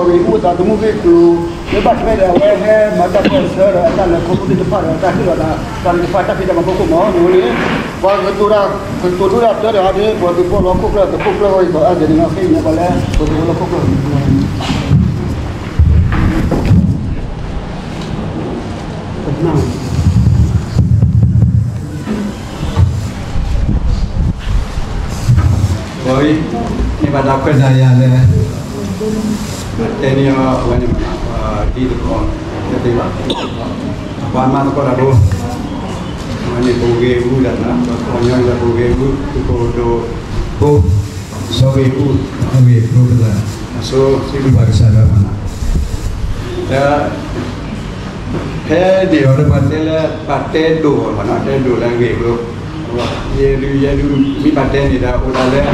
ဂ့ၤအူအသးသမူဂ့ၢ်ကျိၤ, လၢဘၣ်ထွဲဒီးအဝဲဟဲမၤတၢ်ပၢၢ်ဆၢဒီးအတၢ်လဲၤခီဖျိသ့ၣ်တဖၣ်ဒီးတၢ်ဟ့ၣ်လီၤသး တၢ်သ့ၣ်တဖၣ်တၢ်ဖံးတၢ်မၤဖီခိၣ်မး မ့ၢ်န့ၣ် ပှၤကတိၤတၢ် ကတိၤဒိတၢ်တၢ်ဒီးအဒ့ ပှၤသုးဖိလီၤခိၣ်ကျၢၢ် သုးခိၣ်ကျၢၢ်ဝဲအံၤဒီးအဒ့န့ၣ် အဃိန့ၣ် ပှၤလၢပှၤသုးဖိလီၤခိၣ်ကျၢၢ် ဝံၤ န့ၢ်ဘၣ်တၢ်ခွဲးတၢ်ယာ်လၢ တဲန့ၢ်အီၤဝဲန့ၣ်မး ဒ်သကိးတသ့ဘၣ် ပှၤမၤသကိးတၢ်ဖိ အဝဲန့ၣ် ပဂ့ၤအူဒၣ် ပှၤကညီဒီးပဂ့ၤအူ သုးခိၣ်ဒိၣ်ဖိ စီၤဂ့ၤအူ အဂ့ၤအကျိၤပသး အဆိစံးဘျုးဘၣ်ကစၢ်ယွၤမး ဒီး ဖဲန့ၣ်အီၤဒီး ပှၤတဲလၢ ပှၤတဲဒိၣ်အီၤမးနီၤ တဲဒိၣ်လၢအဂ့ၢ်အကျိၤ ယဲဒု ယဲဒု မ့ၢ်ဘၣ်တဲန့ၣ်ဒီး အိၣ်ဒၣ်လၢ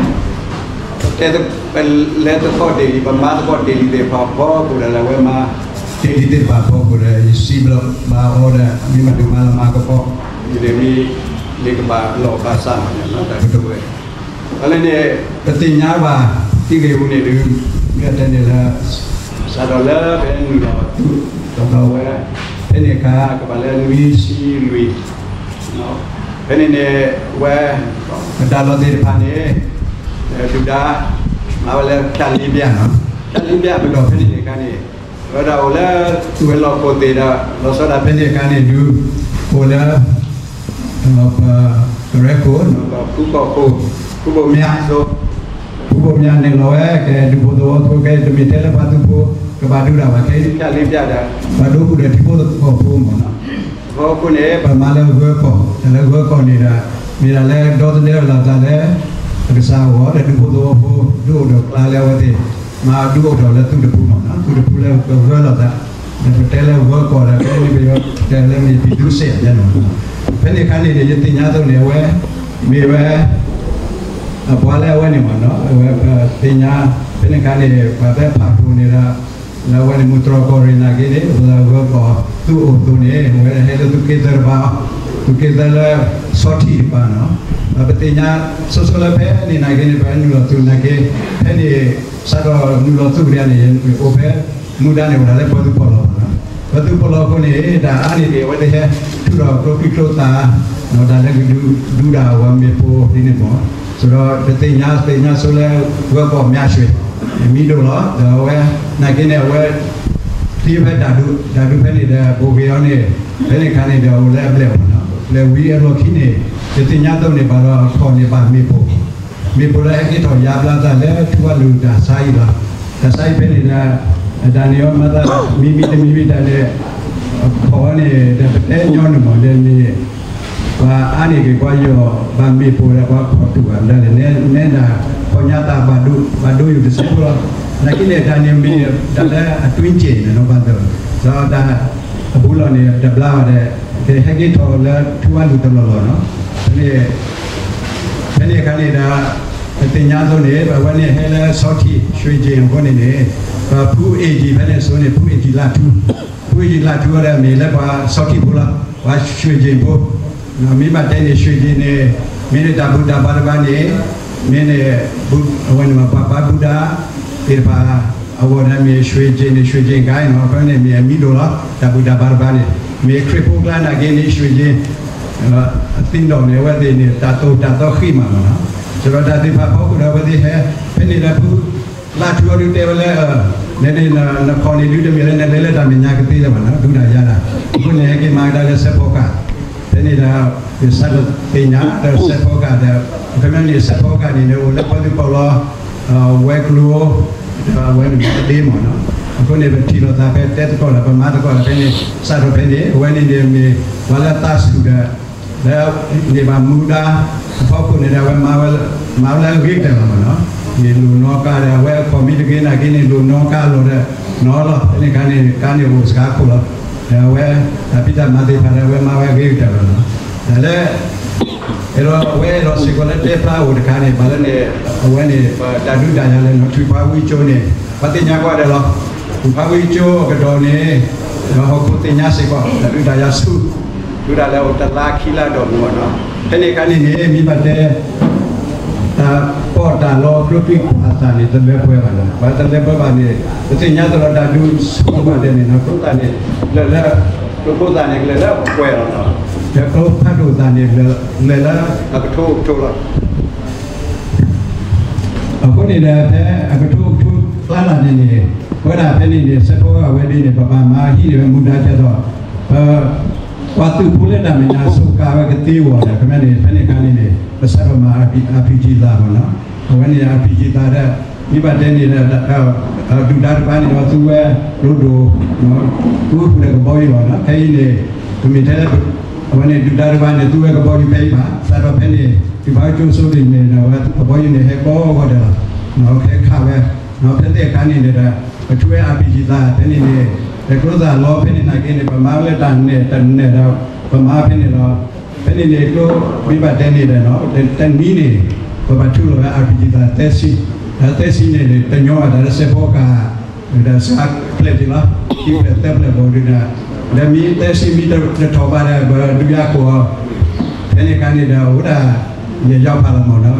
တဲ ပလဲၤသကိးတ့ၢ်လံ ပမၤသကိးတ့ၢ်လံသ့ၣ်တဖၣ်အဖီခိၣ်ဒီး လၢအဝဲမၤတ့ၢ်လံသ့ၣ်တဖၣ်အဖီခိၣ်ဒီး ယစံးဘျုးဘၣ်အီၤဒီး မ့ၢ်မၤဒိၣ်မၤလီၤမၤကပီၤ ယဒ်မ့ၢ် လ့ကဘၣ်လီၢ်ဘၣ်စးမးနီၤ တၢ်ကတိၤဝဲ အလၢန့ၣ် ပသ့ၣ်ညါဘၣ် သံဂ့ၤအူန့ၣ်ဒုး မ့ၢ်တဲန့ၣ်လၢ စးထီၣ်လၢဖဲနုာ်လီၤသူၣ် ဒီးဝဲ ဖဲန့ၣ်အခါ ကဘၣ်လၢနွံဆံလွံၢ် ဖဲန့ၣ်န့ၣ် ဝဲ ပတၢ်လီၢ်သ့ၣ်တဖၣ်န့ၣ် ဒုၣ်ဒါ မၤဝဲလၢ ဖြတ်လေးဖြတ် နီၤ ဖြတ်လေးဖြတ် ပဒီးဖဲန့ၣ်အခါန့ၣ် ဝဲဒၣ်အိၣ်လၢ သူၣ်ဝဲလီၢ်ခိၣ်သ့ၣ်ဒီး လီၤဆီဒၣ်ဖဲန့ၣ်အခါန့ၣ်ဒုး အိၣ်လၢ ပကရၢခိၣ် ဖူကီၢ်ခိၣ် ဖူဘိၣ်မၠးအသိး ဖူဘိၣ်မၠးန့ၣ်လီၤဝဲ ကဲဒူဖိသဝီဖိ ခဲအံၤတမ့ၢ်ထဲလၢပှၤသုးဖိ ကဘၣ်ဒုးတၢ်ဘၣ် ခဲအံၤ ဖြတ်လေးဖြတ် ဒီး ပှၤဒိဃုာ်ဒီးထံဖိကီၢ်ဖိမးနီၤ အဖီခိၣ်န့ၣ် ပမၤလၢဂၢၤကီၢ် တၢ်လၢဂၢၤကီၢ်န့ၣ်ဒီး မ့ၢ်ဒၣ်လၢဒီသဒၢဝဲလိာ်သးလၢ အကစၢ်အဂီၢ် ဒီးဒူဖိသဝီဖိ ဒုးအိၣ်ဒီးကျါလၢအဝဲသ့ၣ် မၤဒုးအိၣ်ထီၣ်လၢသုးတပူၤမးနီၤ သုးတပူၤလၢကဂၢၤလိာ်သး ဒီးပတဲလၢဂၢၤကီၢ်ဒီး ဖဲန့ၣ်ပယီၤတဲလၢမ့ၢ် ပြည်သူ့စစ် န့ၣ်မးနီၤ ဖဲန့ၣ်အခါန့ၣ်န့ၣ် ယသ့ၣ်ညါအသိးန့ၣ် အဝဲ မ့ၢ်ဝဲ အပှၤလၢအဝဲန့ၣ်မးနီၤ အဝဲပသ့ၣ်ညါ ဖဲန့ၣ်အခါန့ၣ် ပှၤဖဲဖးဒိၣ်န့ၣ်ဒီး လၢအဝဲန့ၣ် မုၢ်တြီၢ်ကီၢ်ရ့ၣ်နာ်က့န့ၣ် အဝဲဂၢၤကီၢ်သုးအိၣ်အသိးန့ၣ် အဝဲဟဲလၢသုးက့သၢတပၤ သုးက့သၢလၢ ဆီထံးတပၤနီၤ ပသ့ၣ်ညါ ဆိဆိလၢဖဲန့ၣ်နာ်က့န့ၣ် ပနုာ်လီၤသုးနာ်က့ ဖဲန့ၣ် စးထီၣ်နုာ်လီၤသုးကဒဲန့ၣ် အိၣ်ဖဲ မူဒါန့ၣ်အိၣ်ဒၣ်လၢပှၤသုးပီၣ်လီၤမးနီၤ ပှၤသုးပီၣ်လီၤအဃိန့ၣ် တၢ်အါန့ၣ်က့ၤ အဝဲသ့ၣ်ဟဲထုးထီၣ်ကျိချံကျိသၣ် ဒီးတၢ်လၢကဒုးဒုးဒၣ်အဝဲမ့ၣ်ပိၢ်ဒ်န့ၣ်မး ဆိုတော့ ပသ့ၣ်ညါသ့ၣ်ညါဆိလၢ ဂၢၤကီၢ်မၠးဆွ့ၣ် မံၤဒိၣ်လီၤ ဒီးအဝဲ နာ်က့န့ၣ် အဝဲ သံဖဲတၢ်ဒုး တၢ်ဒုးဖဲန့ၣ်ဒီး ဘိၣ်က့ၤအီၤန့ၣ် ဖဲန့ၣ်အခါန့ၣ်ဒီး အိၣ်လၢအဘျဲၣ်မးနီၤ ဘျဲၣ်ဝံၤအလီၢ်ခံန့ၣ် ယသ့ၣ်ညါအသိးန့ၣ် ဘၣ်ဒီးအခီၣ်န့ၣ်ဘၣ်မ့ၣ်ပိၢ် မ့ၣ်ပိၢ်လၢဟဲက့ၤထီၣ်ယါဘျါသးလၢထူဝါလူၤတၢ်ဆါအံၤလီၤ. တၢ်ဆါအံၤဖဲန့ၣ်ဒီး တၢ်န့ၣ်အီၤမၤသး မံၤမံၤတမံၤမံၤတၢ်န့ၣ် အခီၣ်န့ၣ် ဒီးပတဲညီနုၢ်မးဒီးန့ၣ် ပှၤအါန့ၢ်က့ၤပှၤယီၢ် ဘၣ်မ့ၣ်ပိၢ်ဒီးပှၤခီၣ်တူာ်ဘၣ်ဒၣ်လဲာ် နဲဒၣ်ခီၣ်ညါသးဘၣ်ဒိ ဘၣ်ဒိယိာ်တစဲးဖိလီၤ. နာ်က့န့ၣ် တၢ်န့ၣ်မ့ၢ်တၢ်လၢအတွင်းကျယ်န့ၣ်နီၤ ဘၣ်သၢ ဒီးတၢ်အဘူးလီၢ်န့ၣ် တဘျါဘၣ်ဒီး ကဟဲက့ၤထီၣ်လၢထူဝါလူၤတလီၢ်လီၢ်နီၤ. ဖဲန့ၣ် ဖဲန့ၣ်အခါန့ၣ်ဒီး ပသ့ၣ်ညါအသိးန့ၣ် အဝဲန့ၣ်ဟဲလၢဆီထံး ရွှေကျင် အဃိန့ၣ်န့ၣ် ပဖုအ့ၣ်ကံၤဖဲန့ၣ်အစိၤန့ၣ် ဖုအ့ၣ်ကံၤလၢထူ ဖုအ့ၣ်ကံၤလၢထူဝဲဒီးမ့ၢ်လၢပှၤဆီထံးဖိလီၤ. ပှၤရွှေကျင်ဖိ မ့ၢ်ဘၣ်တဲန့ၣ် ရွှေကျင် န့ၣ် မ့ၢ်န့ၣ်တၢ်ဘူၣ်တၢ်ဘါတဘါန့ၣ် မ့ၢ်န့ၣ် အဝဲန့ၣ်ပှၤဘါဘူၣ်ဒါသ့ၣ်တဖၣ် အဂီၢ်န့ၣ်မ့ၢ်ရွှေကျင်န့ၣ် ရွှေကျင် ကါအံၤနီၤ အဃိန့ၣ်မ့ၢ်အမံၤဒိၣ်လီၤ. တၢ်ဘူၣ်တၢ်ဘါတဘါန့ၣ် မ့ၢ်ခရံာ်ဖိကျါနာ်က့န့ၣ် ရွှေကျင် အသ့ၣ်နီၣ်န့ၣ် အဝဲသ့ၣ်န့ၣ် တၢ်သိၣ်တၢ်သီဃံမးမးနီၤ. ဆိုတော့ တၢ်သ့ၣ်တဖၣ်ဖီခိၣ်ဒီး အဝဲသ့ၣ်ဟဲ ဖဲန့ၣ်ဒီးဖု လၢထူအီၤဒုးတဲဝဲလၢ နခီၣ်န့ၣ်ဒုးတမ့ၢ်လၢနလဲၤလၢတၢ်မဲာ်ညါကသ့လၢၤဘၣ်နီၤ ဒုးတၢ်ယၤတၢ် အဃိန့ၣ် ဟဲက့ၤမၤကဒါလၢစဲးဖီကၣ် ဖဲန့ၣ်ဒီး ယစးထီၣ်သ့ၣ်ညါဒီးစဲးဖီကၣ်ဒီး ဖဲမ့ၢ်န့ၣ်စဲးဖီကၣ်န့ၣ်န့ၣ် အိၣ်လၢပှၤသုးပီၣ်လီၤ ဝဲၤကျိၤ ဒီးအဝဲန့ၣ်မ့ၢ်တဒ့မးနီၤ. အဃိန့ၣ် ပထံၣ်လိာ်သးဖဲတဲသကိးဒီး ပမၤသကိးဒီးဖဲန့ၣ် စးထီၣ်ဖဲန့ၣ် အဝဲန့ၣ်န့ၣ်မ့ၢ် ပှၤလၢသးဆူၣ်ဒီး လၢန့ၢ်ဘၣ်မူဒါ အဖီခိၣ်န့ၣ်ဒီး အဝဲမၤဝဲ မၤဝဲလၢအဂ့ၤကတၢၢ်လီၤမးနီၤ. န့ၣ်လိၣ်နီၣ်ကါဒီး အဝဲအခီၣ်မ့ၢ်တဂ့ၤနာ်က့န့ၣ် လိၣ်နီၣ်ကါလီၤဒီး နီၣ်လီၤ ဖဲန့ၣ်အခါန့ၣ် ကါန့ၣ်အိၣ်စှၤခိၣ်လီၤ. ဒီးအဝဲ တၢ်ဖံးတၢ်မၤသ့ၣ်တဖၣ်ဒီး အဝဲမၤဝဲအဂ့ၤကတၢၢ်လီၤနီၤ. တၢ်လၢ အဲၣ်ဒိး အဝဲအဲၣ်ဒိးစ့ၢ်ကီးလၢတဲဖျါအိၣ်တခါန့ၣ် ဘၣ်လၢန့ၣ် အဝဲန့ၣ် ပတၢ်ဒုးတၢ်ယၤလၢနီၢ်ထွံၣ်ဖးဝံကၠိန့ၣ် ပှၤသ့ၣ်ညါကွၢ်ဒီးလီၤ. ထွံၣ်ဖးဝံကၠိအကတီၢ်န့ၣ် ဒီးဟီၣ်ခိၣ်သ့ၣ်ညါစ့ၢ်ကီး တၢ်ဒုးတၢ်ယၤဆူၣ် ဒုးတၢ်လၢအိၣ်တလါခံလါဒီးမ့ၢ်နီၤ. ဖဲန့ၣ်အခါန့ၣ်န့ၣ် မ့ၢ်ဘၣ်တဲ တၢ် ကီၢ်တၢ်လီၢ်ကျိချံအသးန့ၣ် တလၢပှဲၤဘၣ်န့ၣ်, ပှၤတလၢပှဲၤဘၣ်န့ၣ် ပသ့ၣ်ညါသးလီၤ တၢ်ဒုးဆူၣ်ဘၣ်ဒဲးန့ၣ် ကျိသးန့ၣ် လၢာ်လၢ ကျိခိၣ်သးန့ၣ် လၢာ်လၢအပှဲၤလီၤ, ဒီးကျိဖးဒိၣ်သးန့ၣ် လၢာ်လၢအကထိကထိလီၤ. အဃိန့ၣ်ဒီး ဖဲအကထိကထိကျါလၢ်န့ၣ်န့ၣ် ပဝဲဒၣ်ဖဲန့ၣ်န့ၣ် စဲးဖီကဟၣ်ဝဲဒ်န့ၣ် ပဘၣ်မၤဟံးန့ၢ်ဝဲမူဒါကဲသိး ပ ပှၤသုးဖိလၢတၢ်မဲာ်ညါ စူးကါဝဲကသ့အဂီၢ်ဒီး ခီပညီန့ၣ် ဖဲန့ၣ်အခါန့ၣ်န့ၣ် ပစးထီၣ်မၤ အပံၤကံသး မ့ၢ်နီၤ, အဝဲန့ၣ် အပံၤကံသးဒီး မ့ၢ်ဘၣ်တဲန့ၣ်ဒီး ဒုၣ်ဒါတဖၣ်န့ၣ်ဒီး သူဝဲကျိဒိၣ် သူဃုာ်ဒီးကဘီယူၤလီၤနီၤ. ဖဲအံၤန့ၣ် ပမ့ၢ်ထဲ အဝဲန့ၣ် ဒုၣ်ဒါတဖၣ်န့ၣ် သူဝဲကဘီယူၤဖဲအံၤဘၣ်, စးထီၣ်ဖဲန့ၣ် သုးဖးကၠိဆိဒ်န့ၣ်ဒီး အဝဲကဘီယူၤန့ၣ် ဟဲကိးဂီၤဒဲးလီၤ, ဟဲခးဝဲ, ဖဲသ့ၣ်အခါန့ၣ်ဒီး ပထူဝဲ အပံၤကံသး ဖဲန့ၣ်န့ၣ် ကျိသးလီၤဖဲန့ၣ်နာ်က့န့ၣ် ပမၤဝဲလၢတၢ်နဲၣ်တၢ်နဲၣ်ဒီး ပမၤဖဲန့ၣ်လီၤ. ဖဲန့ၣ်န့ၣ် ကျိမ့ၢ်ဘၣ်တဲန့ၣ်ဒီး တနံၤန့ၣ် ပဘၣ်ထုးလီၤဝဲ အပံၤကံသး သၢဆံ, ဒီးသၢဆံန့ၣ် တညီဘၣ်ဒီးစဲးဖီကဟၣ် ဒီးစးဖျဲၣ်က့ၤလီၤ, ခံဖျၢၣ်သၢဖျၢၣ်ဘၣ်ဒုးဒီး ဒီးမ့ၢ်သၢဆံမ့ၢ်တထီၣ်ဘၣ်ဒီး ပဒုးယၤကိးအီၤ, ဖဲန့ၣ်အခါန့ၣ်ဒီး အိၣ်ဒၣ်ယဲၢ်ယီၢ်ဖးလီၤမ့ၢ်နီၤ,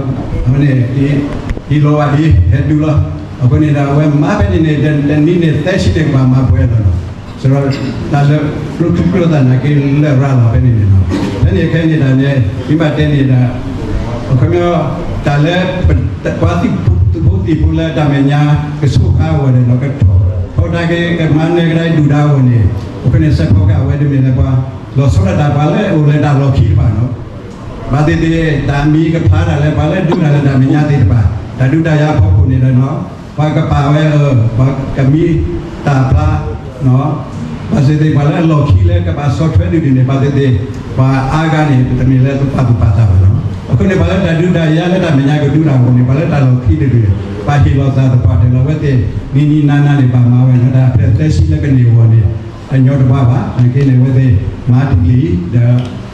အဝဲန့ၣ် ဟံးလီၤဝဲဒ် ဟဲဒုးလီၤ. အဃိန့ၣ်ဒီး အဝဲမၤဖဲန့ၣ်န့ၣ် တနံၤန့ၣ် သၢဆံန့ၣ် ကဘၣ်မၤပှဲၤလီၤနီၤ. စးထီၣ် တၢ်လၢ ကျိချံကျိသးနာ်က့လၢာ်ရၤလီၤဖဲန့ၣ်န့ၣ်နီၤ. ဖဲန့ၣ်ခဲန့ၣ်ဒၣ်န့ၣ် မ့ၢ်ဘၣ်တဲန့ၣ်ဒီး အခီပညီ တၢ်လၢ ပှၤသုးဖိသံၣ်ဖိလၢတၢ်မဲာ်ညါ ကစူးကါအဂီၢ်န့ၣ်ဒီး ကထီၣ် ထီၣ်တၢ်က့ၤ ကမၤနၢၤကဒါဒုၣ်ဒါအဂီၢ်န့ၣ် အဃိန့ၣ် စဲးဖီကဟၣ်ဝဲဒ်န့ၣ်လၢပှၤ လီၤဆီဒၣ်တၢ်ပှၤလၢအိၣ်လၢတၢ်လီၢ်ခံတဖၣ်နီၤ. ဘၣ်သ့ၣ်သ့ၣ် တၢ်မံၤကဖျါတၢ်လၢပှၤလၢဒုးတၢ်လၢတၢ်မဲာ်ညါသ့ၣ်တဖၣ် တၢ်ဒုးတၢ်ယၤအဖီခိၣ်န့ၣ်ဒီးနီၤ ပှၤကပာ်ဝဲ ပှၤကမံတၢ်ဖျါ ဘၣ်သ့ၣ်သ့ၣ် ပှၤလၢအလီၢ်ခံလၢကဘၣ်ဆီၣ်ထွဲဒုးဒုးန့ၣ် ဘၣ်သ့ၣ်သ့ၣ် ပှၤအါဂၤန့ၣ် တမ့ၢ်လၢပပာ်သူၣ်ပာ်သးဘၣ်နီၤ. အဃိန့ၣ် ပှၤလၢတၢ်ဒုးတၢ်ယၤလၢတၢ်မဲာ်ညါကဒုးတၢ်အဂီၢ်န့ၣ် ပှၤလၢတၢ်လီၢ်ခံဒုးဒုးန့ၣ် ပှၤဟ့ၣ်လီၤသးသပှၢ်တၢၢ်လီၤဝဲသ့ၣ် နံၤနံၤနၤနၤန့ၣ် ဘၣ်မၤဝဲနီၤ တၢ်ဖျဲၣ်သၢဆံလၢကန့ၢ်အဂီၢ်န့ၣ် အညီတဘၣ်ဘၣ် နာ်က့န့ၣ် အဝဲသ့ၣ် မၤတလံၤဒီး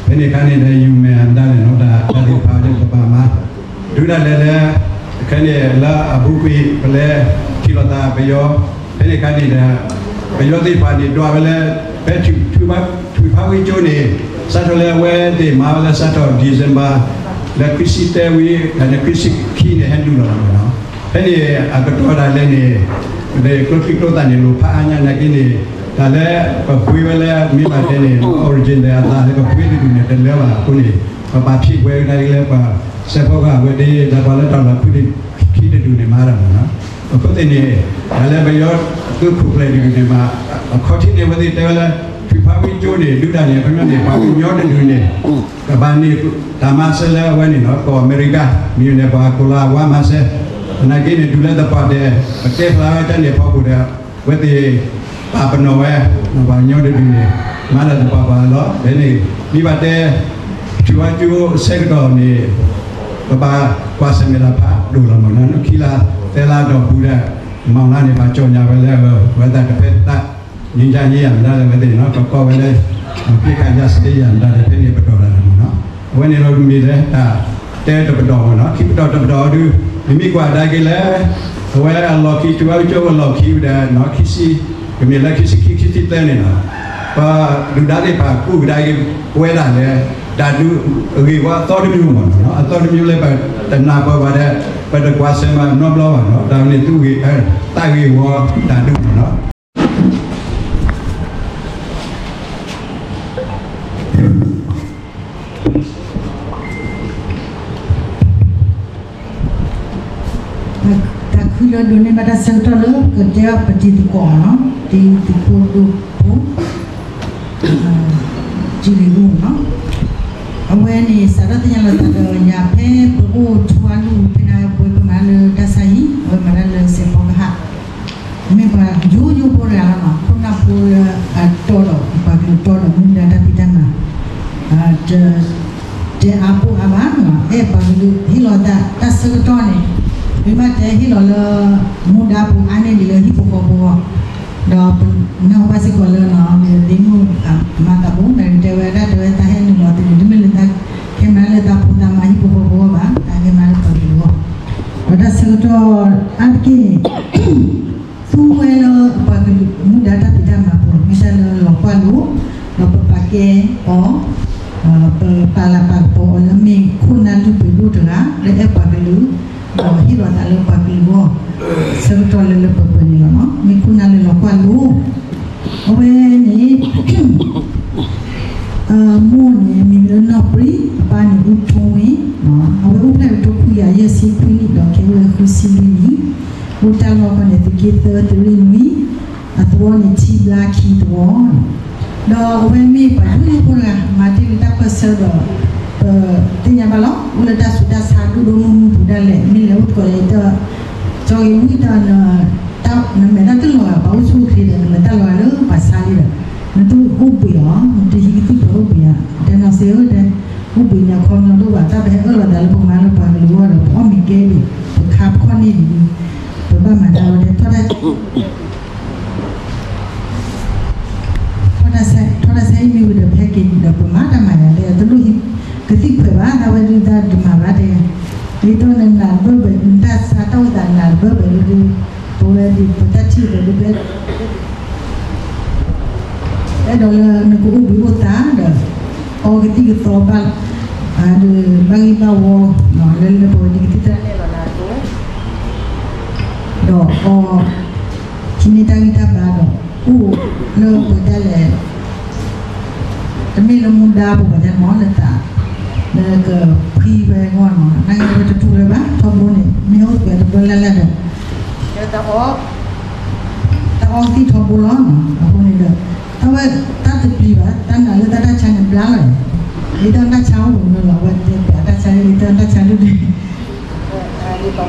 ဖဲန့ၣ်အခါန့ၣ်ဒီး ယုၢ်မဲာ်အမတၤလဲၣ်နီၤ တၢ်သ့ၣ်တဖၣ်လၢပဘၣ်မၤ ဒုးဒၣ်လဲာ်လၢ ခဲန့ၣ်လၢအပူၤကွံာ် ပလဲၤထံၣ်လိာ်သးပယီၤ ဖဲန့ၣ်အခါန့ၣ်ဒီး ပယီၤသ့ၣ်တဖၣ်န့ၣ် ဒွးဝဲလၢ ဖဲ ထွံၣ်ဖးဝံကၠိန့ၣ် စးထီၣ်လၢအဝဲသ့ၣ်မၤဝဲလၢစးထီၣ် December လၢခွံဆံသၢဝံၤ ဒီးခွံဆံခံန့ၣ် ဟဲနုာ်လီၤလီၤမ့ၢ်နီၤ. ဖဲန့ၣ်အကတီၢ်ဒၣ်လဲာ်န့ၣ် ကျိချံကျိသၣ်န့ၣ် လိၣ်ဖးအါညါနာ်က့န့ၣ် တၢ်လၢပပှ့ၤဝဲလၢ မ့ၢ်ဘၣ်တဲန့ၣ် origin ဒီးအသးလၢပပှ့ၤတဒုန့ၣ် တလၢဘၣ်အဃိန့ၣ် ပဘၣ်ဖံးကွံာ်ဝဲဒၣ်လၢပှၤ စဲးဖီကဟၣ်ဝဲဒၣ်လၢပှၤလၢတၢ်လီၢ်ခံတဒုန့ၣ် မၤတၢ်မ့ၢ်နီၤ. အဃိသ့ၣ်န့ၣ် တၢ်လၢပယီၤသုးခိၣ်ကျၢၢ်တဒုန့ၣ်မး အခီၣ်ထံးန့ၣ် အဝဲသ့ၣ်တဲဝဲလၢ ထွံၣ်ဖးဝံကၠိန့ၣ် ဒုးတၢ်န့ၣ် အခီပညီန့ၣ် ပှၤကညီတဒုန့ၣ် ကဘၣ်န့ၢ်တၢ်မၤစၢၤလၢအဝဲန့ၣ်နီၤ ကီၢ်အမဲရကၤ မ့ၢ်န့ၣ် ပှၤကိးလၢအဝါမၤစၢၤ သနာ်က့န့ၣ် ဒုးလၢသပှၢ်တၢၢ် ပတဲဖျါဝဲတၢ်န့ၣ်အဖီခိၣ်ဒီး အဝဲသ့ၣ်ပာ်ပနီၣ်ဝဲ ပှၤကညီတဒုန့ၣ် မၤတၢ်သပှၢ်ပှၢ်လီၤ. ဖဲန့ၣ် မ့ၢ်ဘၣ်တဲ ထွံၣ်ဖးဝံကၠိဆၢကတီၢ်န့ၣ် ပဘၣ်ကွၢ်ဆၢၣ်မဲာ်တၢ်ဖးဒိၣ်လီၤမ့ၢ်နီၤ ခံလါသၢလါဒီးပူၤဒီး မီၢ်လါန့ၣ် ဘၣ်ကၠီၣ်ညါဝဲလၢ ပဝဲသ့ၣ်တဖဲသး ငြိမ်းချမ်းရေး ယၤမတၤလၢအဝဲသ့ၣ်နီၤ ကကိးဝဲလၢ အပစ်အခတ်ရပ်စဲရေး ယၤမတၤလၢဖဲန့ၣ်ပတီၢ်တၢ်လီၤမ့ၢ်နီၤ. အဝဲန့ၣ်ဒီးမ့ၢ်လၢတၢ်တဲတပတီၢ်မ့ၢ်နီၤ ခံပတီၢ်တပတီၢ်အံၤဒုး နမ့ၢ်ကွၢ်ကဒါက့ၤလၢ အဝဲအလီၢ်ခံ ထွံၣ်ဖးဝံကၠိအလီၢ်ခံဒီး ခံဆံ ကမ့ၢ်လၢခံဆံခံ ခံဆံသၢန့ၣ်လီၤ. ပှၤဒုၣ်ဒါသ့ၣ်တဖၣ်ကူၣ်ကဒါက့ၤ ပဝဲဒၣ်လၢ တၢ်ဒုးအဂ့ၢ်ဝီအသီတမံၤမ့ၢ်နီၤ အသီတမံၤလၢပတနၢ်ပၢၢ်ဘၣ်ဒီး ပတကွၢ်ဆၢၣ်မဲာ်နီတဘျီဘၣ်နီၤ တၢ်န့ၣ်သုဂ့ၢ် တၢ်ဂ့ၢ်ဝီတၢ်ဒုးမ့ၢ်နီၤ တၢ်ခုလၢဒိးန့ၢ်ဘၣ်တၢ်ဆၢကတီၢ်လၢကတဲအီၤပတံၤသကိးနီၤ တံၤသကိးဒိၣ်ဖိ ကံၣ်လံၣ်အူနီၤ အဝဲန့ၣ် စးထီၣ်သ့ၣ်ညါလီၤသးဒီးယၤဖဲပအိၣ်ထူအါလူၢ်ဖဲဒၣ်ပဝဲပမၤလၢတၢ်ဆါဟံၣ် အဝဲမၤတၢ်လၢစဲးဖီကဟၣ် မ့ၢ်ပှၤယိယိဖိတဂၤလီၤနီၤ ခိၣ်နၢ်ဖိလၢအတီဒီး ပှၤကလုာ်တီဒီးမူဒါတၢ်ဖံးတၢ်မၤ တ တဲအါပူၤအါဘၣ်နီၤ အဲၣ်ပှၤကလုာ် ဟ့ၣ်လီၤသးတၢ်ဆၢကတီၢ်န့ၣ် မ့ၢ်ဘၣ်တဲဟ့ၣ်လီၤလၢ မူဒါပူၤအါန့ၢ်ဒံးလၢဟံၣ်ဖိဃီဖိအဂီၢ် ဒီးပနၢ်ဟူဘၣ်စ့ၢ်ကီးလၢနီၤ မ့ၢ်သ့မုၣ်မၤသးပူၤ နတဲဝဲဒၣ်တဲဝဲတၢ်ဟဲနုာ်လီၤသ့န့ၣ် တမ့ၢ်လၢတၢ်ခဲမးလၢတၢ်ဖိသၣ်မါဟံၣ်ဖိဃီဖိအဂီၢ်ဘၣ် တၢ်ခဲမးလၢပှၤကလုာ်အဂီၢ် ဒီးတၢ်ဆၢကတီၢ်အါတက့ၢ်န့ၣ် သူဝဲလၢပှၤကလုာ်မူဒါတၢ်ဖံးတၢ်မၤအပူၤ မ့ၢ်တၢ်လၢလီၤကွၢ်လိ ဒီးပပာ်ကဲအီၤ ပပာ်လၤပာ်ကပီၤအီၤလၢမ့ၢ်ခိၣ်နၢ်လုၢ်ပှ့ၤဒိၣ်တဂၤ လၢအဲၣ်ပှၤကလုာ် ဒီးဟ့ၣ်လီၤသးလၢပှၤကလုာ်အဂီၢ် ဆၢကတီၢ်လၢလၢပှဲၤပှဲၤန့ၣ်လီၤ. မ့ၢ်ခိၣ်နၢ်လၢလီၤကွၢ်လိ အဝဲန့ၣ် မိၢ်န့ၣ်မံၤလၢနီၢ်ပြံ, အပၢ်န့ၣ်အူထိဝ့ၢ်, အဝဲအိၣ်ဖျဲၣ်လၢထိခွံကယၤယဲၢ်ဆံခွံနံၣ် ဒီးခဲအံၤအိၣ်ဝဲဃုဆံလွံၢ်နံၣ်, အိၣ်တၢ်လီၢ်ခီန့ၣ် သုးက့သၢ သုးရ့ၣ်နွံ, အသဝီန့ၣ်ထံဘျါခံသဝီ, ဒီးအဝဲမ့ၢ်ပှၤဒိၣ်ဖိတဂၤ မၤတ့ၢ်လၢတၢ်ပၢၢ်ဆၢဒီး ပသ့ၣ်ညါဘၣ်လီၤ အိၣ်လၢတၢ်ဆူးတၢ်ဆါဒိၣ်ဒိၣ်မုၢ်မုၢ်ပူၤဒၣ်လဲာ် မ့ၢ်လဲၤအိၣ်တကိးလဲၤ ကၠီဂ့ၤဝံၣ်တၢ် နမဲာ်တၢ်တလီၤဂာ် ပှၤအိၣ်ဆူၣ်အိၣ်ချ့ဒီး နမဲာ်တၢ်လီၤဂာ်လၢပှၤဆါလံဒီး နတအိၣ်ဘှံးအီၤ နတဟံးကသံၣ်ဖျိးအိၣ်ဘှံးဧါ, တဲနီၢ်စ့ဧၢတဲ, အိၣ်ဘှံးန့ၣ်အခီပညီတအိၣ်ဘၣ် တၢ်ပဟဲအၢၣ်လီၤသးလၢပမၤလၢပှၤကလုာ်အဂီၢ်ဒီး ပအီၣ်မ့ၤကဲဒံး ပခါပခီၣ်န့ၢ်ဒံး, ပဘၣ်မၤတၢ်ဝဲတဲ ထီၣ်တၢ် ထီၣ်တၢ်ဆါ ထီၣ်တၢ်ဆါဟံၣ်မ့ၢ်ဝံၤဒီး ဖဲက့ၤဒီး ပမၤတၢ်မၤယၤတဲ တလိၣ်ဟံးကသံၣ်ခွဲးဘၣ် တၢ်ဝဲဒုးတၢ်တမၤဘၣ်တဲ, ဒ်သိးနနးတဘၢၣ်ဘၣ် နတၢ်ဆါတၢ်အိၣ်သးနးတဘၢၣ်ဘၣ်ဒုး, ပဝဲဒုး ပတၢ်ထံၣ်ဒီးဒုး အဲၣ်ဒိးလၢနကအိၣ်ဘှံးအိၣ်သါဒီး အီကသံၣ်ကသီဘၣ်, ဒီးဘၣ်ဂံၢ်ဘၣ်ဝီ လၢလၢပဝဲဒုးကသံၣ်တၢ်လဲၢ်လီၤလၢအသိး ဒီးအီ ထံန့ၢ်တၢ်ဂံၢ်တၢ်ဘါဒီး အိၣ်လၢပတဲလဲၣ် တမ့ၢ်လၢမူဒါပူၤဘၣ်တဲမ့ၢ်လၢသး လၢကဖှံဝဲအဂီၢ်နီၤ နာ်က့ဝဲတထူၣ်လၢၤဘၣ် ထီဘိန့ၣ် မ့ၢ်အိၣ်ပှဲၤတဘျီလၢ်လၢ်ဒီး တၢ်အီ တၢ်အီသံၣ်ထီဘိလီၤနီၤ အဃိန့ၣ်ဒီး တၢ်ဝဲတၢ်တပျံၤဘၣ် တၢ်နာ်လၢတၢ်တၢ်ဆါန့ၣ်ဘျါလီၤ ဒ်တၢ်တၢ်ဆါအိၣ်ပူၤမ့ၢ်လီၤ အဝဲတဲပှၤတၢ်ဆါလၢဒ်တၢ်တၢ်ဆါလၢဒ်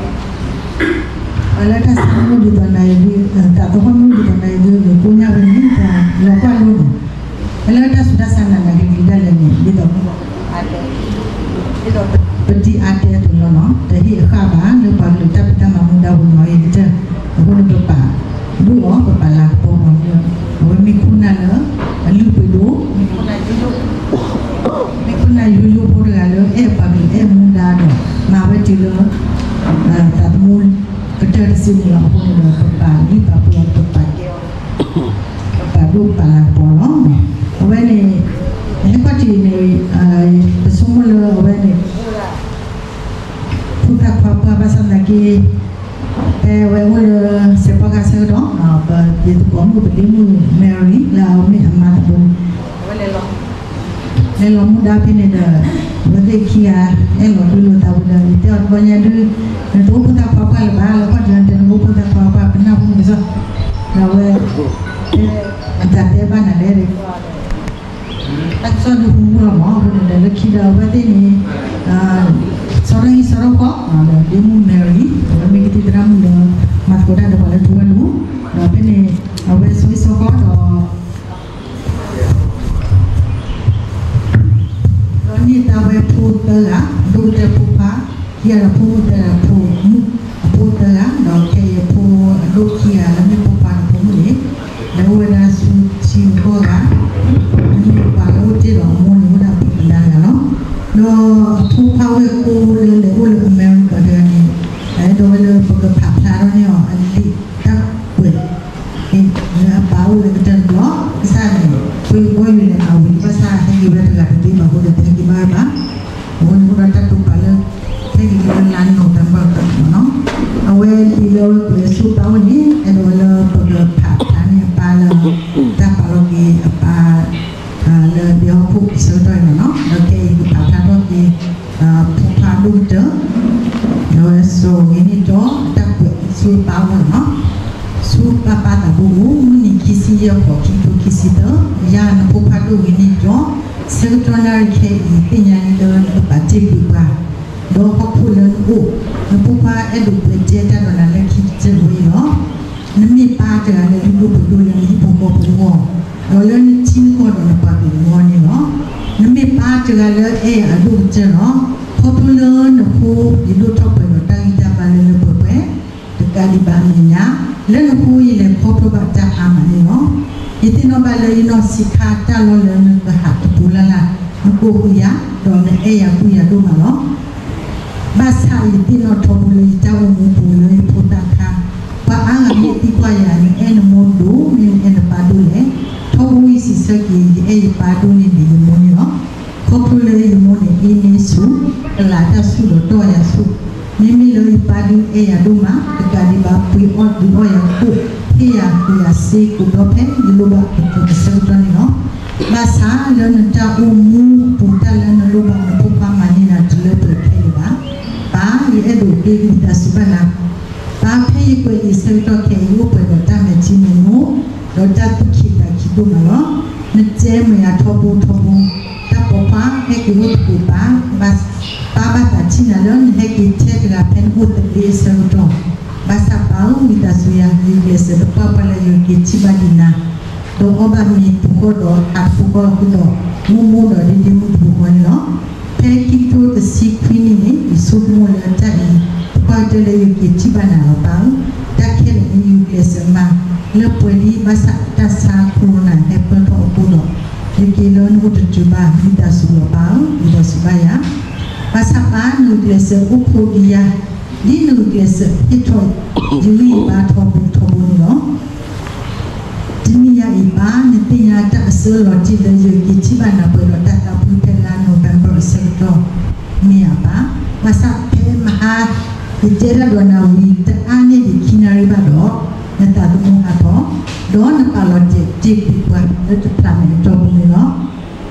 အလၢတၢ်ဆါမ့ၢ်ဒ်သိးနၤအံၤဒ် တၢ်သဟီၣ်မ့ၢ်ဒ်သိးနၤအံၤဒ် ကိညၣ်ဝဲန့ၣ် တၢ်လီၤကွၢ်လိနီၤ အလၢတၢ်ဆူးတၢ်ဆါနၤနၤက့ၤက့ၤဒၣ်လဲာ်န့ၣ် ဒ်သိး ဒ်သိး ပဒံးအါတဲအသိးလီၤနီၤ တဟ့ၣ်အဃၣ်ဘၣ် လၢပှၤကလုာ်တၢ်ဖံးတၢ်မၤမူဒါပူၤနီၤအံၤကတၢၢ် အဃိန့ၣ်ပပာ်ဒိၣ်အီၤ ပပာ်လၤကပီၤအီၤလၢ အဝဲမ့ၢ်ခိၣ်နၢ်လၢ အလုၢ်ပှ့ၤဒိၣ် မ့ၢ်ခိၣ်နၢ်ယိယိဖိတဂၤလၢ အဲၣ်ပှၤကလုာ်အဲၣ်မူဒါဒီး မၤဝဲတုၤလၢ သးသမူကတၢၢ်တစုန့ၣ်လီၤ အဃိန့ၣ်ဒီး ပပာ်လုၢ်ပာ်ပှ့ၤအီၤ ပပာ်ကဲအီၤ ပပာ်ဒိၣ်ပာ်လၤကပီၤလီၤ. အဝဲန့ၣ် ဟဲကွၢ်ထံၣ်န့ၣ် ပဆိကမိၣ်လၢအဝဲန့ၣ် ဖိသၣ်ခွါပှၢ်ဘၣ်ဆၣ်သနာ်က့ ဖဲအဝဲအိၣ်လၢ စဲးဖီကဟၣ်ဆၢကတီၢ် ပဒ့သကိးမုၣ်ပဒ့မုၣ် Mary လၢအမ့ၢ်အမါသကိးန့ၣ် လဲၤလီၤမူဒါဖဲန့ၣ်ဒီး အဝဲသ့ၣ်ခံဂၤ အဲၣ်လီၤဒုးလိာ်သးဝဲဒီး ယတဲအီၤတဘျီညါဒုး နတအိၣ်ဖိသၣ်ခွါပှၢ်လၢၤဘၣ် လီၤခီၣ်ထံးတဲနအိၣ်ဖိသၣ်ခွါပှၢ် ပနၢ်ဟူန့ၣ်ကစီၣ် ဒီးအဝဲ အတၢ်တဲဘၣ်နၤလဲၣ် တၢ်ကစီၣ်ဒုးဟူလီၤမး အဃိန့ၣ်ဒီးလၢခံဒီးအဝဲသ့ၣ်န့ၣ် စီၤထီၣ်ဟံၣ်စီၤထီၣ်ဃီ ဒီးဒ့မုၣ် Mary အဝဲမ့ၢ်ကသံၣ်သရၣ်မုၣ်လၢ မၤသကိးတၢ်ဒီးပှၤလၢထူဝဲလူၤ ဒီးဖဲန့ၣ် အဝဲစီၤဟံၣ်စီၤဃီဒီး ဒီးန့ၢ်သါဝဲဖိသၢဂၤ ဒိၣ်ကတၢၢ်ဖိခွါ ခံဂၤဒီးဖိမုၣ်သၢဂၤ ဖိမုၣ်အဖိသၢဂၤ ဒီးခဲအံၤအဖိအဒိၣ်ခံဂၤ လၢမ့ၢ်ဖိခွါဒီးဖိမုၣ်န့ၣ် လဲၤအိၣ်ဝဲဒၣ်ဆူထံဂီၢ်ဂၤ မ့မ့ၢ်ပှၤလၢအိၣ်တ့ၢ်ဒီးအမိၢ်န့ၣ် အိၣ်ဒၣ်ဖဲပဒါတဂၤလီၤ. ဒီးအဖိခွါဝဲၢ်ကိလၢလဲၤအိၣ်လၢ America တဂၤန့ၣ် အဲၣ်ဒိးဝဲလၢပကဖးဖျါထီၣ်န့ၢ်အီၤအလံာ်တၢ်ကွဲး လၢအပၢ်အိၣ်လၢကတၢၢ်တဘျီ ကစၢ်န့ၣ် ပှၤဘီယူၤလဲၤမၤဝံၤ ဘၣ်ဆၣ်ဟဲက့ၤဝဲတဂၤတသ့ဘၣ် ပှၤဟဲက့ၤဘၣ်ဝဲဘၣ် အဃိန့ၣ်အိၣ်ဒီးတၢ်တိာ်ပာ်လၢ ဟဲက့ၤလၢလါ November တဘျီနီၤ အဝဲလံာ်လၢအဝဲကွဲးဆူအပၢ်အိၣ်န့ၣ် အဲၣ်ဒိးဝဲလၢပကဖးဖျါန့ၢ်အပၢ်လၢ တၢ်ပာ်လီၤက့ၤအပၢ် လၢဒဲဟီၣ်ခိၣ်အဆၢကတီၢ်အံၤလီၤနီၤ ဒီးခဲအံၤကဖးဖျါထီၣ်က့ၤ ဖိခွါဒိၣ်ကတၢၢ် ဒီးစီၤဂ့ၤန့ၢ်ဒီးတၢ်ကွဲးဆူအပၢ်အိၣ်လီၤနီၤ ဆူပၢ်ပၢ်သးဘိအိၣ် မုၢ်နံၤခံဆံယဲၢ်ဃီး ခံကထိခံဆံသၢ ယၤနဖိခွါဒိၣ်ဂ့ၤန့ၢ်ဒီး ဆၢကတီၢ်နၣ်ရံၣ်ခဲအံၤ သ့ၣ်ညါလံလၢနကဘၣ်တ့ၢ်ကွံာ်ပှၤ ဒီးဟီၣ်ခိၣ်လၢနအိၣ် နဖိခွါအဲၣ်ဒိးပှဲၤတဲတၢ်ဒီးနၤလၢခံကတၢၢ်ဝဲအံၤလီၤ နမ့ၢ်ပၢ်တဂၤလၢဒုးဒိၣ်ပှ့ၤဒိၣ်လၢနဟံၣ်ဖိဃီဖိအဂီၢ် ဒီးလၢနထံနကီၢ်ဒီးနပှၤကလုာ်အဂီၢ်န့ၣ်လီၤ. နမ့ၢ်ပၢ်တဂၤလၢအဲၣ်အဒိၣ်ကတၢၢ်လီၤ. ခီဖျိလၢနဖိယဒိၣ်ထီၣ်ပှဲၤဒီးတၢ်ဂံၢ်တၢ်ဘါလၢလၢပှဲၤပှဲၤ တကးဒံးဘၣ်အမဲာ်ညါ လၢနဖိယလဲၤခီဖျိဘၣ်တၢ်အါမးန့ၣ်လီၤ. ယသ့ၣ်နီၣ်ဘၣ်လၢယနီၢ်ဆံးခါတၢ်လီၢ်လၢနကဟးတပူၤလၢ်လၢ် နကိးဃုာ်ယၤ ဒီးနအဲၣ်ယၤကွံယၤဒိၣ်မးလီၤ. ဘၣ်ဆၣ်ယသ့ၣ်နီၣ်ထီဘိလၢယတၢ်အိၣ်မူပူၤလၢယဖိသၣ်ခါ ပှၤအါဂၤမ့ၢ်သံကွၢ်ယၤ နအဲၣ်နမိၢ်ဒိၣ် မ့ၢ်နအဲၣ်နပၢ်ဒိၣ်လဲၣ်. ထီဘိယစံးဆၢက့ၤ ယအဲၣ်ယပၢ်ဒိၣ်န့ၢ်ဒံးယမိၢ်န့ၣ်လီၤ. ခီဖျိလၢယမိၢ်န့ၣ် အ့န့ဆူၣ် ကလးတၢ်ဆူၣ်ဒီးတီၢ်ယၤဆူၣ် မ့မ့ၢ်လၢယပၢ် အဲၣ်ယၤဒိၣ်မး, တကးဒံးဘၣ် ပှ့ၤအီၣ်ဒုးအီၣ်ယၤခိၣ်, ဟ့ၣ်ယၤပှ့ၤယၤစ့ကိးဘျီဖဲ ယလိၣ်ဘၣ်အကတၢၢ်အဆၢကတီၢ်န့ၣ်လီၤ. ဘၣ်ဆၣ်လၢနတၢ်အိၣ်မူအပူၤ တၢ်လၢနလိၣ်ဘၣ်နဖိခွါမၤန့ၢ်နၤတလၢပှဲၤခဲလၢာ်ဘၣ်. ပၢ်, ယအဲၣ်ဒိးဃ့ဝံသးစူၤဘၣ်နၤ. ပၢ်, ဖဲယကွဲးလံာ်ဆၢကတီၢ်ခဲအံၤ ယအိၣ်ပှဲၤဒီးတၢ်မဲာ်ထံမဲာ်နိ, ဒီးတၢ်သူၣ်ခံးသးခံဒိၣ်မးလီၤ. နတဲမုာ်ယၤထီဘိထီဘိ, တၢ်ပိာ်ခွါဟဲက့ၤအိၣ်သကိးပၢ်, ပၢ်ဘၣ်သးထံၣ်နၤလၢနဟဲက့ၤထဲတဂၤဖဲနအိၣ်သဘျ့အဆၢကတီၢ်. ဘၣ်ဆၣ်ပၢ်ဧၢ, ဝံသးစူၤယၤ ယကျဲးစၢးတပှၢ်ပှၢ်လၢယက့ၤထံၣ်ဘၣ်ဒံးနၤ, ဒီးအီၣ်ဘၣ်မ့ၤပူၤဃီဒီးဟးတပူၤဃီအဃိဒီး, မိၢ်မိၢ်ဒီးဒ့ဒ့မုၣ်တပူၤဃီန့ၣ်လီၤ. ဖဲခံကထိတဆံခွံနံၣ်န့ၣ် ယဆိကမိၣ်လၢတၢ်အံၤ ပှၢ်ကတၢၢ်လၢယက့ၤထံၣ်ဘၣ်နၤလီၤပၢ်ဧၢ. တၢ်ခဲလၢာ်န့ၣ် ယကျဲးစၢးမၤလၢပှဲၤလံ, ဘၣ်ဆၣ်တၢ်ဆါ corona ဟဲပၢၢ်ထီၣ်အဃိဒီး, ယက့ၤလၢနအိၣ်တတုၤဘၣ်, ဝံသးစူၤလီၤပၢ်ဧၢ, ဝံသးစူၤဘၣ်ယၤ. ဘၣ်ဆၣ်ပၢ်, နကျဲးစၢးအိၣ်ဖှိၣ်ဒံးယၤ, ဒ်နကျဲးစၢးဟ့ၣ်ထီၣ်ယဂံၢ်ယဘါထီဘိထီဘိန့ၣ်လီၤ. တနံၤညါအံၤပၢ်, နသ့ၣ်ညါတၢ်အဆၢလီၤတံၢ်လၢယက့ၤထံၣ်ဘၣ်နၤပှဲၤဒီးတၢ်သးဖှံဖဲလါ November အဆၢကတီၢ်မ့ၢ်ဧါပၢ်. ဘၣ်ဆၣ်ဖဲမဟါ ယတဲတၢ်ဒီးနၤဝံၤတအါန့ၢ်ဒံးခံနၣ်ရံၣ်ဘၣ်ဒီး, နသးသမူဟးထီၣ်, ဒီးနပာ်လီၤတဲာ်တ့ၢ်ကွံာ်ပှၤလၢတဖျးမဲာ်အတီၢ်ပူၤန့ၣ်လီၤ.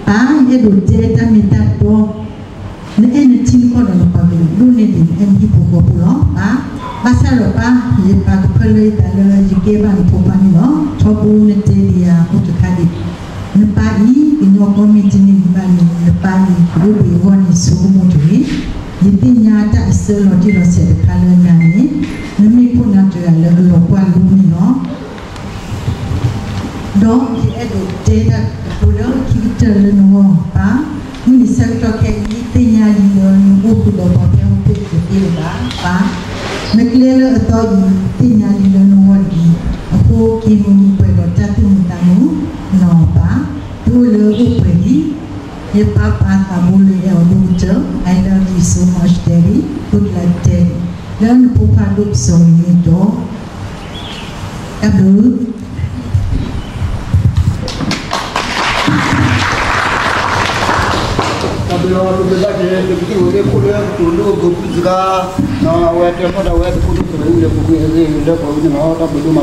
ပၢ်, ယအဲၣ်ဒိးတဲတၢ်မ့ၢ်တၢ်တီ နအဲၣ်နထံနကီၢ်ဒီးနပှၤကလုာ်ဒိၣ်န့ၢ်ဒံးနအဲၣ်နဟံၣ်ဖိဃီဖိလီၤ. ဘၣ်, ဘၣ်ဆၣ်ဒီးပၢ်, ယပာ်ကဖၢလၢယသးလၢယကဲဘၣ်နဖိခွါန့ၣ်လီၤ. ထီဘိနတဲဒံးယၤအိၣ်တခါဒံး, နပၢ်အံၤ ကညီကီၢ်မ့ၢ်တန့ၢ်ဘၣ်န့ၣ် နပၢ်အံၤကအိၣ်ဘှံးအဂီၢ်န့ၣ်ဆိကမိၣ်တဂ့ၤ. ယသ့ၣ်ညါတၢ်အဆၢလီၤတံၢ်လီၤဆဲးတခါလၢနၤန့ၣ်, နမ့ၢ်ခိၣ်နၢ်တဂၤလၢအလီၤကွၢ်လိန့ၣ်လီၤ. ဒီးယအဲၣ်ဒိးတဲတၢ်တခါလၢခံကတၢၢ်လၢနဂီၢ်ပၢ်, မုၢ်နံၤဆၢကတီၢ်ခဲအံၤ သ့ၣ်ညါလံလၢနအိၣ်ဃုာ်ဒီးပှၤဖဲဟီၣ်ခိၣ်တသ့လၢၤဘၣ်ပၢ်, နကျဲလၢအသီအံၤ သ့ၣ်ညါလံလၢနဂီၢ်လံ, အဃိက့ၤမုာ်မုာ်ပှဲၤဒီးတၢ်သူၣ်မုာ်သးမုာ်နီၤပၢ်, တအိၣ်လၢအိၣ်ပှဲၤလံ. ယပၢ်ပၢ်သးဘိလၢယအဲၣ်အီၤဒိၣ်ကတၢၢ်, I love you so much daddy, good luck daddy, လၢနဖိခွါဒိၣ်ကစီၣ်အံၤန့ၣ်ဒီး တၢ်ဘျုး တၢ်ဘျုးလီၤ, ပဘၣ်က့ၤ ပကထံၣ်ဝဲလၢခိၣ်လၢကတိၤဒိၣ်အဂုာ်ပူၤစကား, အဝဲတဲထီၣ်ဒၣ်ဝဲသကိးဒိၣ်ကတၢၢ်လၢပူၤကွံာ်အဂ့ၢ်လၢပှၤဝဲန့ၣ်လီၤ. တၢ်ဘျုးဒိၣ်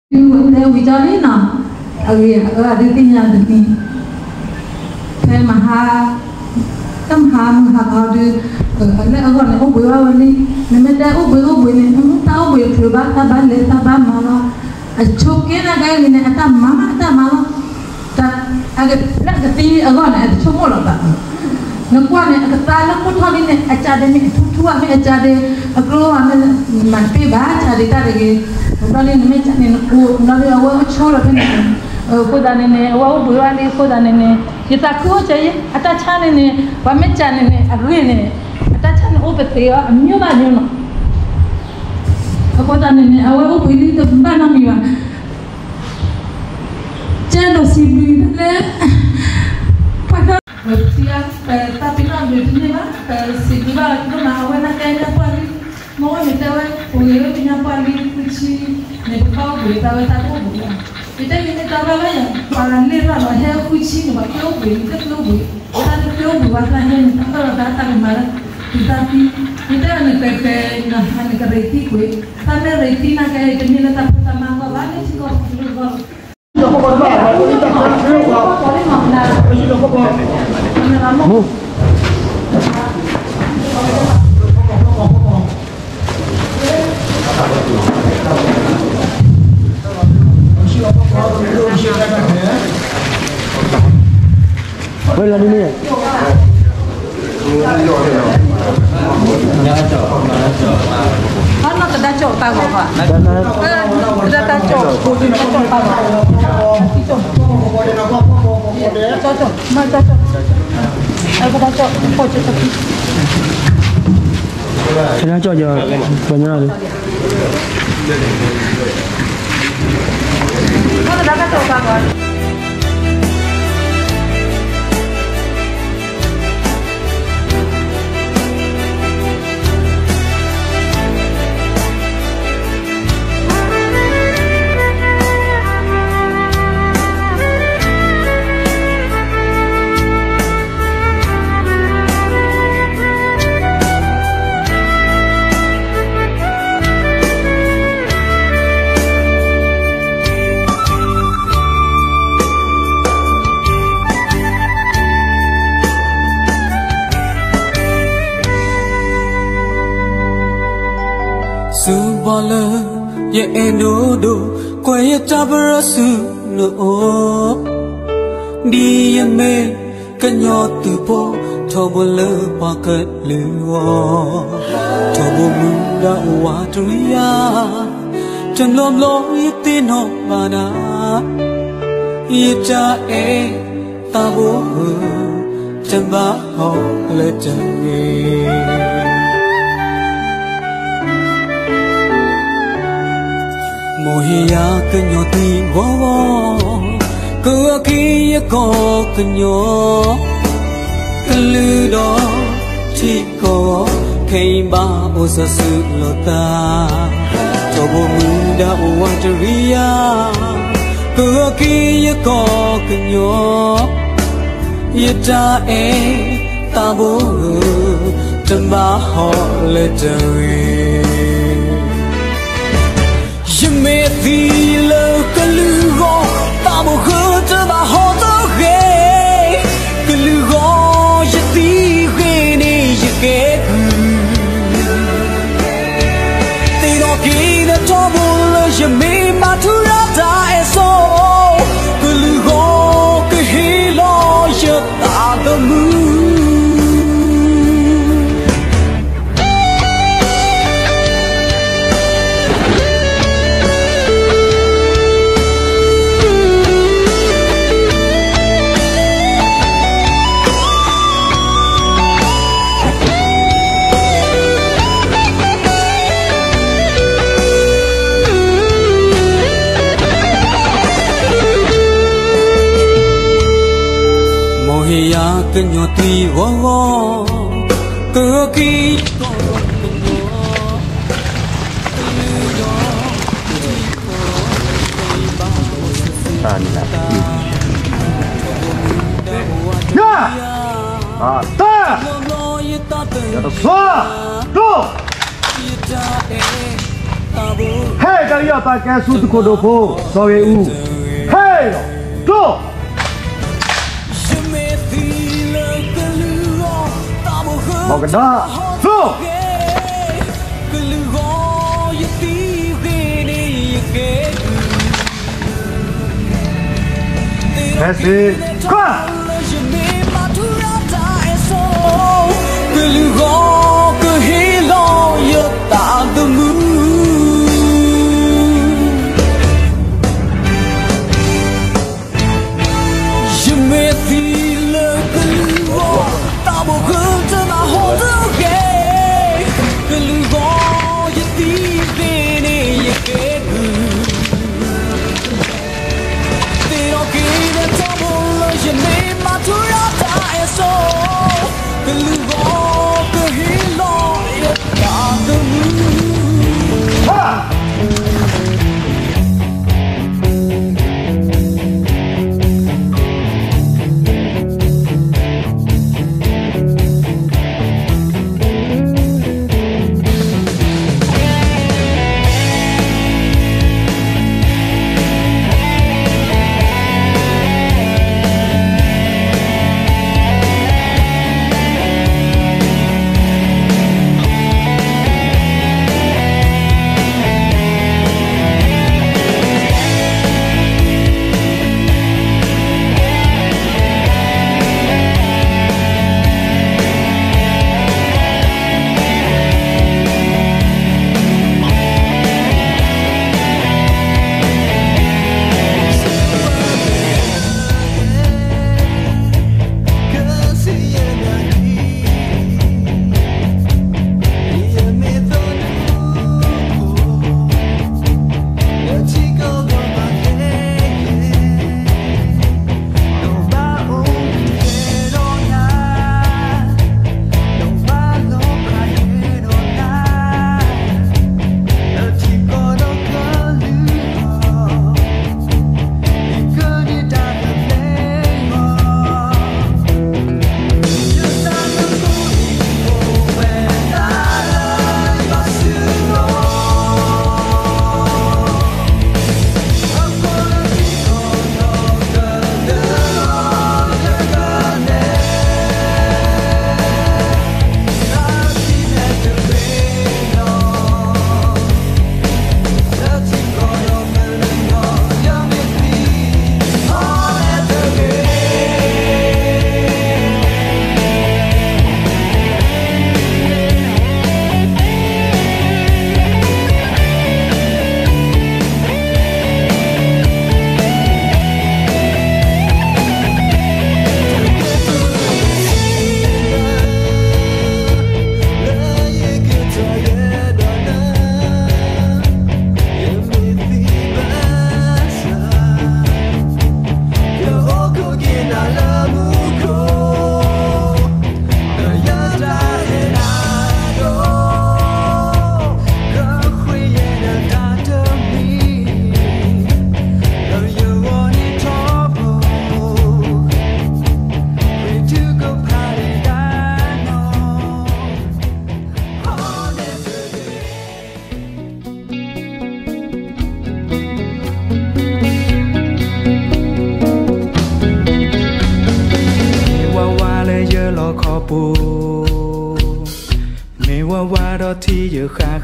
မးလီၤ. တဲဝံၤကၠီလံနီၤ, အဂ့ၢ်အဒုးသ့ၣ်ညါတမံၤ, ဖဲမဟါ တၢ်မဟါမုၢ်ဟါခီဒုး, လၢအဂီၢ်န့ၣ် အိၣ်ဘှံးဘၣ်ဝဲလံ, နမ့ၢ်တဲအိၣ်ဘှံးအိၣ်ဘှံးန့ၣ် တၢ်အိၣ်ဘှံးတချုးဘၣ်, တၢ်ဘၣ်လဲၤတၢ်ဘၣ်မၤလီၤ, အဆိက့ၤနာ်က့ၤန့ၣ် အတၢ်မၤမး အတၢ်မၤလီၤ, လၢအကသံအဂီၢ်န့ၣ် အတဆိကမိၣ်လီၤသး, နကွၢ်န့ၣ် အကသါလၢကိၢ်ထီၣ်လံန့ၣ် အကၢ်ဒဲးန့ၣ် အထူထူဧါ မ့ၢ်အကၢ်ဒဲး အကျိဧါ မ့ၢ်မၤတပ့ၢ်ဘၣ် ကၢ်ဒဲးတၢ်တဂ့ၤ, ဘျီဒ်န့ၣ် မ့ၢ်ကၢ်န့ၣ် နကိးဘျီဒ်အဝဲအိၣ်ဆိလီၤဖဲန့ၣ်, အဃိသတးန့ၣ်န့ၣ် အဝဲအိၣ်ဘှံးဘၣ်လံအဃိသတးန့ၣ်န့ၣ် ယသးခုအိၣ်ကဲယဲ အတၢ်ဆါန့ၣ်န့ၣ် ပှၤမ့ၢ်ကၢ်န့ၣ်န့ၣ် အဂ့ၢ်န့ၣ် အတၢ်ဆါန့ၣ်အိၣ်ပသ့အီၤ အမျိုးဘၣ်မျိုးနီၤ, အဃိသတးန့ၣ်န့ၣ် အဝဲအိၣ်ဘှံးလံတဘၣ်နီတမံၤဘၣ် ကဲဒီးစံးဘျုးလၢ ပှၤက ပသံအါ ပတၢ်ပ့ၤနီၣ်ဘျုးတန့ၢ်ဘၣ် ပစံးဘျုးဘၣ်ဒိၣ်မး အဝဲနာ်ကဲညါပှၢ်လံ မ့ၢ်အိၣ်န့ၣ်တဲဝဲ ပဂ့ၤလၢညါပှၢ်လံဃုဆံ န့ၣ် ပဘၣ်အိၣ်ဘှံးတၢ်ဝဲတၢ်တအိၣ်ဘှံးဘၣ် ယတဲယမ့ၢ်တၢ်ဘၣ်ဘၣ်ယၤ ပှၤလၢလ့ၣ်ရၣ်လီၤဟဲဃုဆံန့ၣ် ပှၤကျဲအိၣ်ဘှံး တကျဲအိၣ်ဘှံး တၢ်တကျဲအိၣ်ဘှံး ပှၤတၢ်ဟဲန့ၣ် တၢ်အၢၣ်လီၤသးတၢ်ကမၤလၢ ပတၢ်သံ ယတဲအီၤန့ၣ် ကဲကဲ နကရံၣ်သံကွံာ် တၢ်မ့ၢ်ရံၣ်သံနာ်ကဲ တမ့ၢ်လၢတၢ်ဖိတၢ်မါဂီၢ်ဘၣ် လၢထံကီၢ်ပူၤတဂီၢ်လီၤ မူ ဝဲလီၤဒ်န့ၣ် အနီၢ်တဒါကၠီၣ်တၢ်ဂီၤဘၣ်, တဒါတၢ်ကၠီၣ် တဒါတၢ်ကၠီၣ်ပၢ်ဂီၤ, ကၠီၣ်ကၠီၣ် မ့ၢ်ကၠီၣ်ကၠီၣ် အဲ ကဒါကၠီၣ် ကဒါကၠီၣ် ပှၤညီလီၤလံ ပှၤလၢယအဲၣ်ဒိၣ်ဒိၣ်, ကွဲးယတၢ်ပရၢဆူနအိၣ်, ဒ်ယမ့ၢ်ကညီသုးဖိ, ထီဘိလၢပှၤကလုာ်အဂီၢ်, ထီဘိမူဒါအိၣ်ဝးတရံးယၤ, တဘျီဘျီယသ့ၣ်နီၣ်ဘၣ်နၤ, ယတၢ်အဲၣ်သးဘိဧၢ, တဘၣ်ဟီၣ်လၢတဂ့ၤ. မိၢ်ဟ့ၣ်ယၤကညီသွံၣ်ဂီၤဂီၤ, ကဂၢၢ်က့ၤယကီၢ်ကညီ, ကလုာ်ဒီးထံကီၢ်, ခဲအံၤဘၣ်အိၣ်စီၤစုလိာ်သး, ထီဘိမူဒါအိၣ်ဝးတရံးယၤ, ကဂၢၢ်က့ၤယကီၢ်ကညီ, ယတၢ်အဲၣ်သးဘိဧၢ, တဘၣ်ဟီၣ်လၢတဂ့ၤ. ယမ့ၢ်သံလၢကလုာ်ဂီၢ်, သးဘိဧၢတဘၣ်ဟီၣ်တဂ့ၤ, ကလုာ်ဂီၢ်ယသံဂ့ၤန့ၣ်ယကဲကုၢ်, သ့ၣ်နီၣ်က့ၤနထီဘိလၢယမ့ၢ်မၤထူရၤတၢ်အဲၣ်စိ, ကလုာ်ဂီၢ်ကဟ့ၣ်လီၤယသးသမူ. မိၢ်ဟ့ၣ်ယၤကညီသွံၣ်ဂီၤဂီၤ, ကဂၢၢ်က့ၤယကီၢ်ကညီ, ကလုာ်ဒီးထံကီၢ်, တၢ်န့ၣ်လၢ တၢ်, တၢ်, တၢ်တဆီ, ဒိၣ်, ဟဲတၢ်ဂံၢ်အီၣ်သးကဲဆူသုးခိၣ်ဒိၣ်ဖိ စီၤဂ့ၤအူ, ဟဲလီၤ, ဒိၣ်, မီၢ်ကဒါ, ဒိၣ်. ဖဲစ့ၢ်, ခွါ, ကလုာ်ဂီၢ်ကဟ့ၣ်လီၤယသးသမူ. ယမ့ၢ်သံလၢကလုာ်ဂီၢ်, သးဘိဃုတဘၣ်ဟီၣ်တဂ့ၤ, ကလုာ်ဂီၢ်ယသံသ့န့ၣ်ယကဲကုၢ်, သ့ၣ်နီၣ်က့ၤနထီဘိလၢယမ့ၢ်မၤထူရၤတၢ်အဲၣ်စိ, ကလုာ်ဂီၢ်ကဟ့ၣ်လီၤယသးသမူ.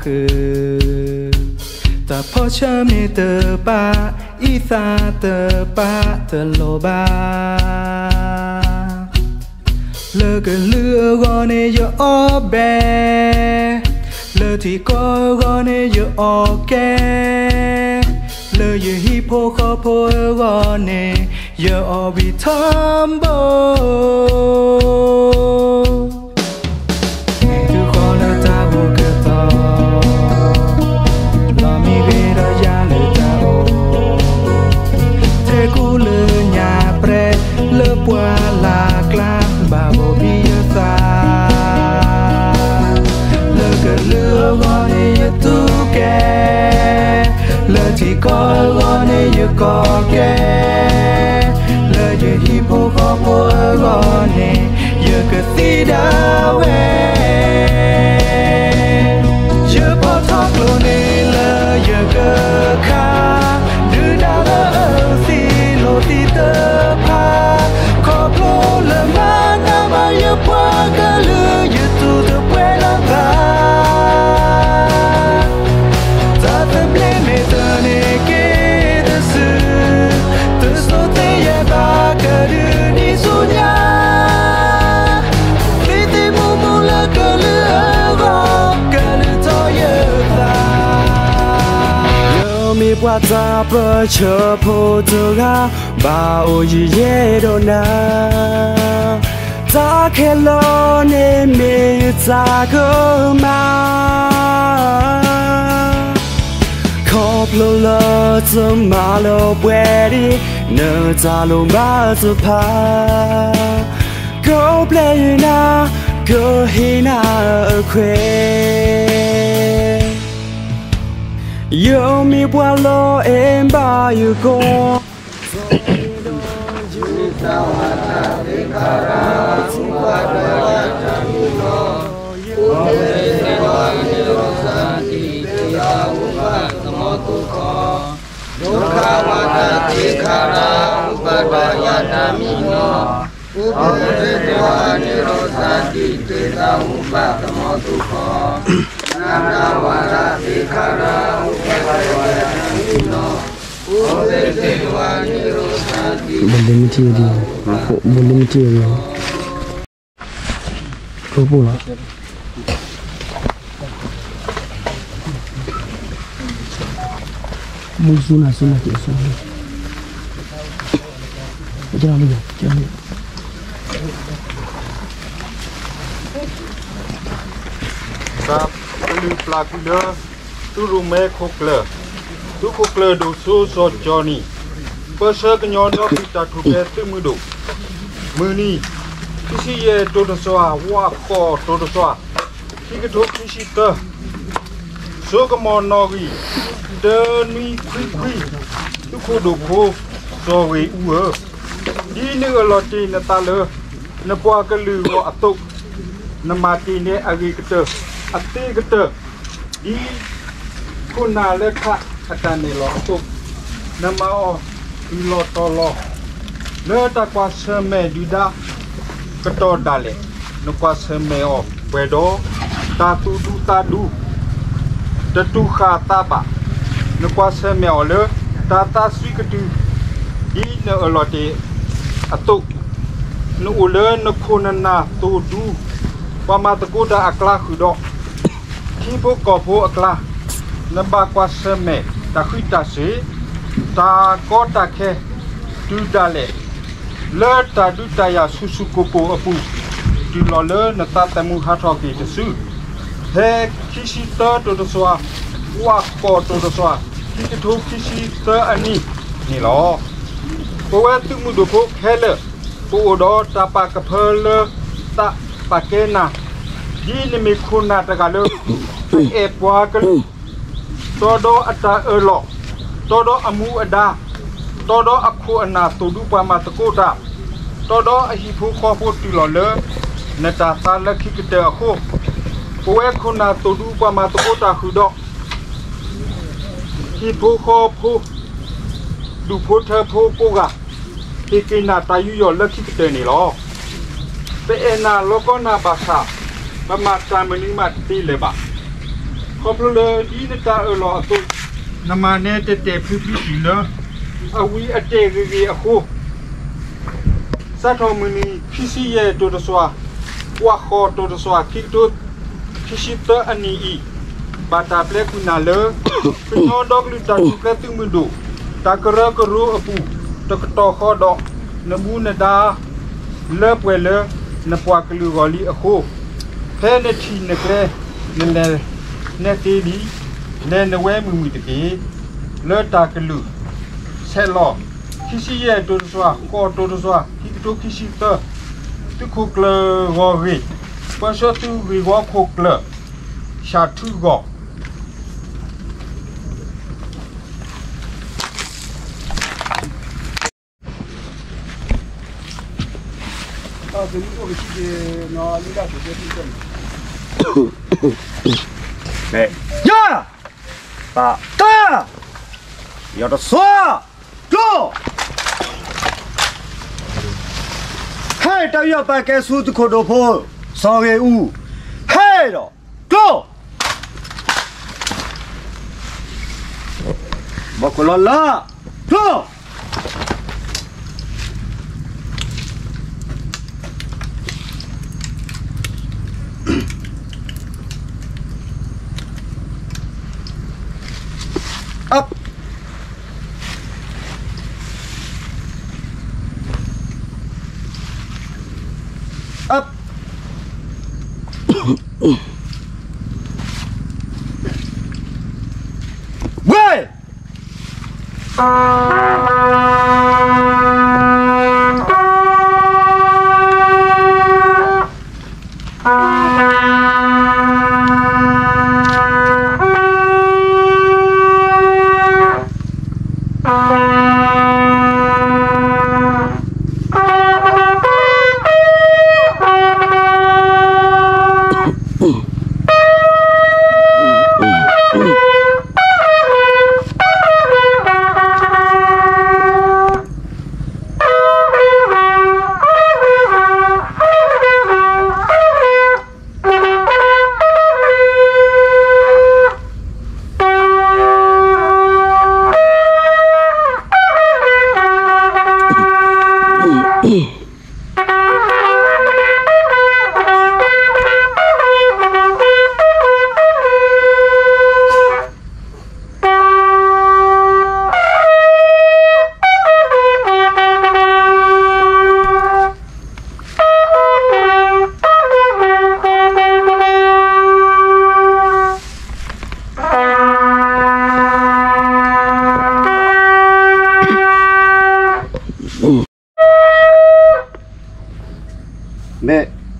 က တၢ်ဖီၣ်ဆၢမ့ၢ်တပၢ်, အံသၣ်တပၢ်တလီၤဘၣ်. လၢကလုာ်အဂီၢ်န့ၣ်ယအီၣ်ဘဲ, လၢထံကီၢ်အဂီၢ်န့ၣ်ယအီၣ်ကဲ, လၢယဟံၣ်ဖိဃီဖိအဂီၢ်န့ၣ် ယအီၣ်ဝံထီဘိ မ့ၢ်သုဃီလၢတၢ်အိၣ်ကတီၢ်, လီၤမံဂ့ၤဒီးယၤလၢတၢ်အိၣ်, ထဲကူလၢညါပြဲးလၢပှၢ်လၢ်ကျါ ဘၣ်ဘိၣ်ဘံယသး လၢကလုာ်အဂီၢ်န့ၣ်ယသူကဲ, လၢထံကီၢ်အဂီၢ်န့ၣ်ယကီၢ်ကဲ, လၢယဟံၣ်ဖိဃီဖိအဂီၢ်န့ၣ် ယကသံဒၣ်ဝဲ ယဖီၣ်ထီၣ်ကျိန့ၣ်လၢယကခါ, ဒုၣ်ဒါလၢအသံလိာ်သံတဖၣ်, ခီဖျိလၢမၤနးမၤယပှၤကလုာ် ယသူၣ်တပှဲၤလၢၤဘၣ်. တၢ်သဘျ့မ့ၢ်တန့ၢ်က့ၤတစု, တစိၤသ့ယဲၢ်ဘၣ်ကဒုးဒံးဆူညါ, သ့သ့မူမူလၢကလုာ်အဂီၢ် ကလုၢ်ထီၣ်ယသး, ယမ့ၢ်ပှၤတၢ်ပၢဆှၢဖိတဂၤ, ဘၣ်အိၣ်ယံၤယဲၢ်ဒီးနၤ, တၢ်ခဲလၢာ်န့ၣ်မ့ၢ်ယတၢ်ကမၣ်, ခီဖျိလၢတမၤလၢပှဲၤဒံး နတၢ်လိၣ်ဘၣ်တဖၣ်, ကပျဲယနၤ, ကဟ့ၣ်နၤအခွဲး, ယမ့ၢ်ပှၤလီၤအဲၣ်ဘၣ်ယကီၢ် ဒိခဝတၢ်သ့ခါရၤ ဟူဘၣ်ဒီးယၤတၢ်မံနီၤ, အိၣ်ဘှံးသ့ၣ်တဖၣ်န့ၣ်ရိၣ်သးဒံး တ့ၢ်သးဟူဘၣ်သမီသခိၣ်, နတၢ်ဝၤတၢ်သ့ခါရၤ ဟူဘၣ်ဒီးယၤတၢ်မံနီၤ, အိၣ်ဘှံးသ့ၣ်တဖၣ်န့ၣ်ရိၣ်သးဒံး တ့ၢ်သးဟူဘၣ်သမီသခိၣ်, ဘိးလ့မ့ၢ်ထံၣ်ဝဲဒံး, ဘိးလ့မ့ၢ်ထံၣ်ဝဲဒံး, ကျိပိၢ်လီၤ, မုၢ်ဆူနၤဆူနၤက့ၤဆူ, ကမုၢ်, တၢ်ပလုၢ်ပျၢ်ကွံာ်လၢ သုးရိၣ်မဲခိၣ်ကျၢၢ်, သုးခိၣ်ကျၢၢ်ဒိၣ်စိစီၤကၠီနံၤ, ပၢဆှၢကညီဒီကလုာ်တၢ်ထူၣ်ဖျဲးသုးမုၢ်ဒိၣ်, မုၢ်နံၤ, ခံဆံယဲၢ်တိၤတစွၤ ဝၣ်ဃိးတိၤတစွၤ, ခံကထိခံဆံသၢ, စိကမီၤနီၣ်ဂံၢ် တၢနွံခွံခွံ, သုးခိၣ်ဒိၣ်ဖိ စီၤဝ့ၤအူဧၢ, ဒ်နအၢၣ်လီၤတ့ၢ်နသးလၢ နပှၤကလုာ်အဂီၢ်အသိး, နမၤတ့ၢ်န့ၢ်အဂ့ၤကတၢၢ် အသ့ကတၢၢ်, ဒ်ခိၣ်နၢ်လၢခးအတၢ်နဲၣ်လီၤအသိး, နမၤအီၤတုၤလီၤတီၤလီၤ, လၢတၢ်ကွၢ်ဆၢၣ်မဲာ်ဒုၣ်ဒါ ကတီၢ်ဒၣ်လဲာ်, နကွၢ်ဆၢၣ်မဲာ်အီၤပှဲၤဒီး တၢ်သူၣ်ဒူသးဒူ, တတူၢ်ဃာ်သးဘၣ်, နကွၢ်ဆၢၣ်မဲာ်အီၤလၢ တၢ်သးစွံကတုၤ, ဒ်နအၢၣ်လီၤတ့ၢ်အသိး, နအိၣ်လၢနခိၣ်နနၢ်သိၣ်ဒူ ပှၤမၤသကိးတၢ်အကျါဃုာ်ဒီး ထံဖိကီၢ်ဖိအကျါ, နဘၣ်ကွၢ်ဆၢၣ်မဲာ်တၢ်ဃံးတၢ်စ့ၤ, တၢ်ကီတၢ်ခဲ, တုၤဒၣ်လဲာ်, လၢတၢ်ဒုးတၢ်ယၤဆူၣ်ဆူၣ်ကိၢ်ကိၢ်အပူၤ, တုၤလီၤလၢနသးသမူဟးထီၣ်က့ၤတစု, ဖဲခံဆံသၢတိၤတစွၤ, ဝၣ်ဃိးတိၤတစွၤ, ခံကထိခံဆံသၢအနံၣ်န့ၣ်လီၤ. ပဝဲသုးမုၢ်ဒိၣ်ဖိခဲလၢာ်, ပအိၣ်ဒီးတၢ်ပာ်ကဖၢလၢသးပာ်ကဲနၤ, ဒ်နမ့ၢ်ခိၣ်နၢ်တဂၤလၢ အအဲၣ်ပှၤကလုာ်, တီဒီးအတၢ်အၢၣ်လီၤ, တီဒီးအမူအဒါ, တီဒီးအခိၣ်အနၢ်သိၣ်ဒူပှၤမၤသကိးတၢ်, တီဒီးအဟံၣ်ဖိဃီဖိတုၤလီၤလၢ နတၢ်သါလၢခံကတၢၢ်အဃိ, ပဝဲခိၣ်နၢ်သိၣ်ဒူပှၤမၤသကိးတၢ်ဃုာ်ဒီး ဟံၣ်ဖိဃီဖိ, ဒူၣ်ဖိထၢဖိကိးဂၤ, ဟ့ၣ်က့ၤနၤတၢ်ယူးယီၣ်လၢခံကတၢၢ်န့ၣ်လီၤ. ပအဲၣ်နၤလီၤကီနၤဘၣ်ဆၣ်, ပမၤတၢ်မနုၤမးတသ့လၢၤဘၣ်. ခီဖျိလၢဒ်နတၢ်အၢၣ်လီၤအသိး, နမၤနၢၤတဲာ်တဲာ်ဖျုးဖျုးတံၢ်လၢ အဝံအတဲာ်ဂ့ၤဂ့ၤအဃိ, စးထီၣ်မုၢ်နံၤ ခံဆံယဲၢ် တိၢ်တစွၢ်, ပှၤဃိး တိၢ်တစွၢ် ခံကထိခံဆံသၢအနံၤအံၤ, ဘၣ်တၢ်ပျဲကွံာ်နၤလၢ ကညီဒီကလုာ်တၢ်ထူၣ်ဖျဲးသုးမုၢ်ဒိၣ် တၢ်ကရၢကရိအပူၤ တကတီၢ်ဃီဒီး နမူနဒါ လၢပှဲၤလၢ နပှၤကလုာ်ဂီၢ်လံအဃိ, ဖဲနထံၣ်နကျဲ နလဲၤနသ့လံ, လဲၤနဝဲမုာ်မုာ်တက့ၢ်. လၢတၢ်ကလုၢ် ဆဲးလီၤ ခံဆံယဲၢ် တိၢ်တစွၢ်, ဃိး တိၢ်တစွၢ်, ခံကထိခံဆံသၢ, သုးခိၣ်ကျၢၢ်ဂီၢ်ဂ့ၢ်, ပၢဆှၢသုးဂ့ၢ်ဝီခိၣ်ကျၢၢ် ဆၣ်ထူဂီၢ် ယၤ, ပာ်တၢ်, ယီၢ်တစွါ, ကျိ, ဟဲတၢ်ယီၢ်ပာ်ကဲဆူသုးခိၣ်ဒိၣ်ဖိ စီၤဂ့ၤအူ, ဟဲဒီး ကျိ ဘီခိၣ်လီၤလၢ ကျိ အပ် အပ် ဝဲ မ့ၢ်ယၤ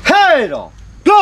ဟဲဒီး ကျိ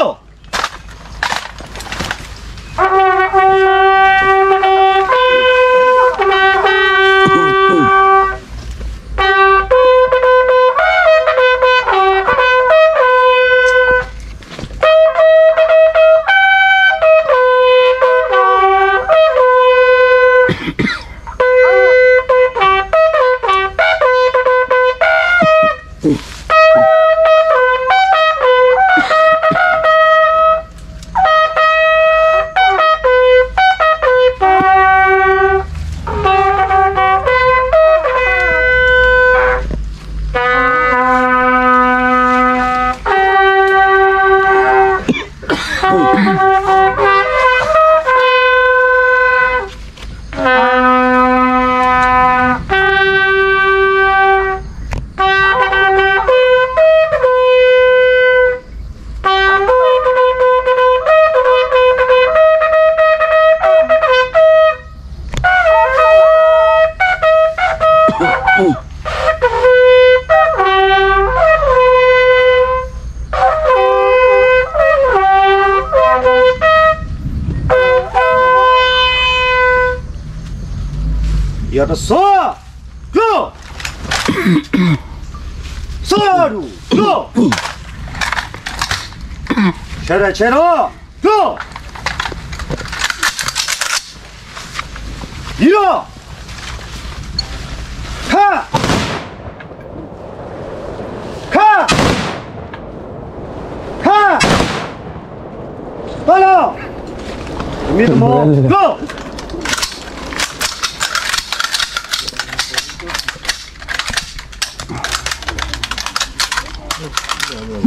ယီၢ်တစီၤ, ကျိ, စီၤဒူၣ်, ကျိ, ဆဲးဒီးဆဲးဒီး, ကျိ, ယံၤဒီး, ခါ, ခါ, ခါ, ဖီလီၤ, မ့ၢ်တမီၤ ကျိ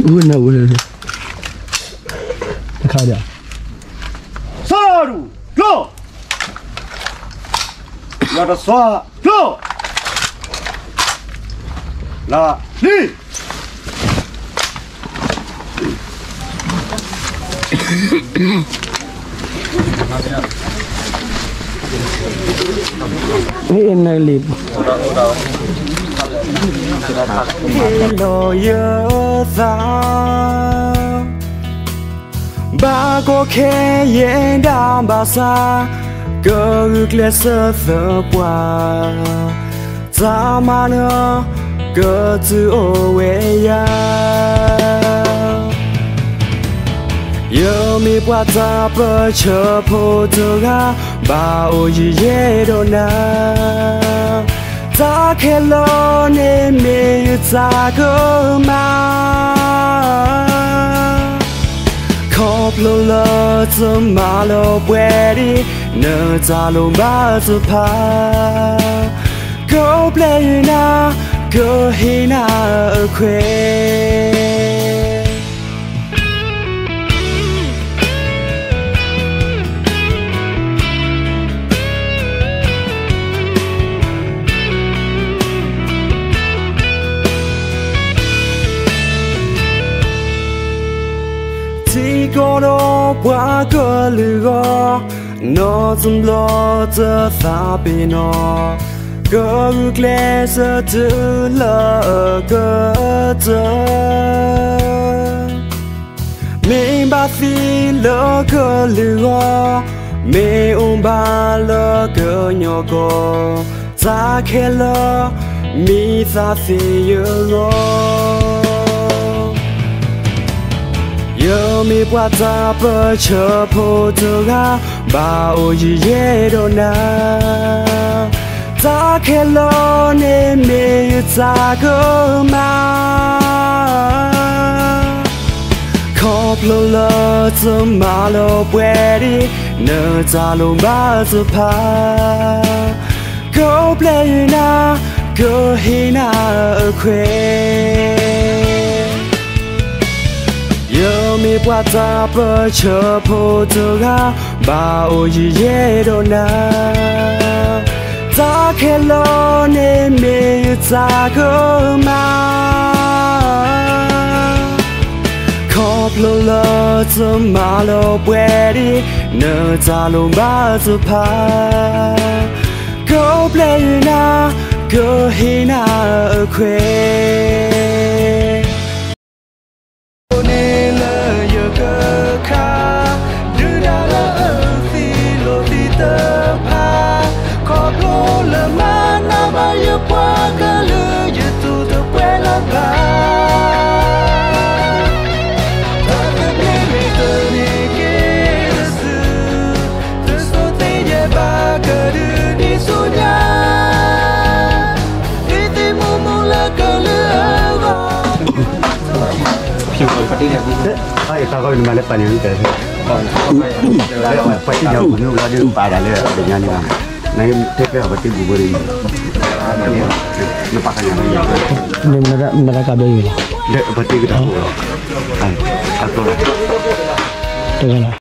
အူနဝဲ, တခါဒီး, စီၤရူၤ ကျိ, ယွၤတစွါ ကျိ, လၢလံ မ့ၢ်အနလံ, လီၤယသး ဘၣ်ကီခဲယဲဒၣ်ဘၣ်ဆၣ်, ကဂုာ်ကျဲးစၢးသပှၢ်, တၢ်မၤနၢၤ ကတုၤအိၣ်ဝဲယၤ, ယမ့ၢ်ပှၤတၢ်ပၢၢ်ဆၢဖိတဂၤ, ဘၣ်အိၣ်ယံၤယဲဒီးနၤ, တၢ်ခဲလၢာ်န့ၣ်မ့ၢ်ယတၢ်ကမၣ်, ခီဖျိလၢတမၤလၢပှဲၤဒံး နတၢ်လိၣ်ဘၣ်တဖၣ်, ကအိၣ်ဘျဲၣ်ယနၤ, ကဟ့ၣ်နၤအခွဲး ထံကီၢ်ဒီးပှၤကလုာ်ဂီၢ်, နီၢ်တဘျီတသးပ့ၤနီၣ်, ကဂုာ်ကျဲးစၢးတုၤလၢအကတၢၢ်, မ့ၢ်ဘၣ်သံလၢကလုာ်ဂီၢ်, မ့ၢ်အိၣ်ဘၣ်လၢကညီကီၢ်, တၢ်ခဲလၢာ် မံသးသ့ယဂီၢ် ယမ့ၢ်ပှၤတၢ်ပၢၢ်ဆၢဖိတဂၤ, ဘၣ်အိၣ်ယံၤယဲဒီးနၤ, တၢ်ခဲလၢာ်န့ၣ်မ့ၢ်ယတၢ်ကမၣ်, ခီဖျိလၢတမၤလၢပှဲၤဒံး နတၢ်လိၣ်ဘၣ်တဖၣ်, ကအိၣ်ဘျဲၣ်ယနၤ, ကဟ့ၣ်နၤအခွဲး ယမ့ၢ်ပှၤတၢ်ပၢၢ်ဆၢဖိတဂၤ, ဘၣ်အိၣ်ယံၤယဲဒီးနၤ, တၢ်ခဲလၢာ်န့ၣ်မ့ၢ်ယတၢ်ကမၣ်, ခီဖျိလၢတမၤလၢပှဲၤဒံး နတၢ်လိၣ်ဘၣ်တဖၣ်, ကအိၣ်ဘျဲၣ်ယနၤ, ကဟ့ၣ်နၤအခွဲး န့ၣ်လၢယကခါ, ဒုၣ်ဒါလၢအသံလိာ်သံတဖၣ်, ခီဖျိလၢမၤနးဘၣ်ယပှၤကလုာ် ယတူၢ်တပှဲၤလၢၤဘၣ်. တၢ်သဘျ့န့ၣ်တန့ၢ်က့ၤတစု, တစိၤသ့ယဲၢ်ဘၣ်ကဒုးဒံးဆူညါ, ဒ်သ့ၣ်မူမူလၢကလုာ်အဂီၢ် တၢ်ဂီၤနမၤလၢပှၤန့ၣ် ပှၤတံၢ်ညါပူၤနုာ်လီၤဒုးပာ်ဒၣ်လၢအမဲာ်ညါန့ၣ်ဘၣ်, နတဲကဲပှၤတံၢ်ပူၤဘိန့ၣ်, နပာ်ကညါ, နမတၤကဘျီယံၤလီၤ, ပှၤတံၢ်ကတၢၢ်, အကျိၤလီၤ, တဂၤလီၤ.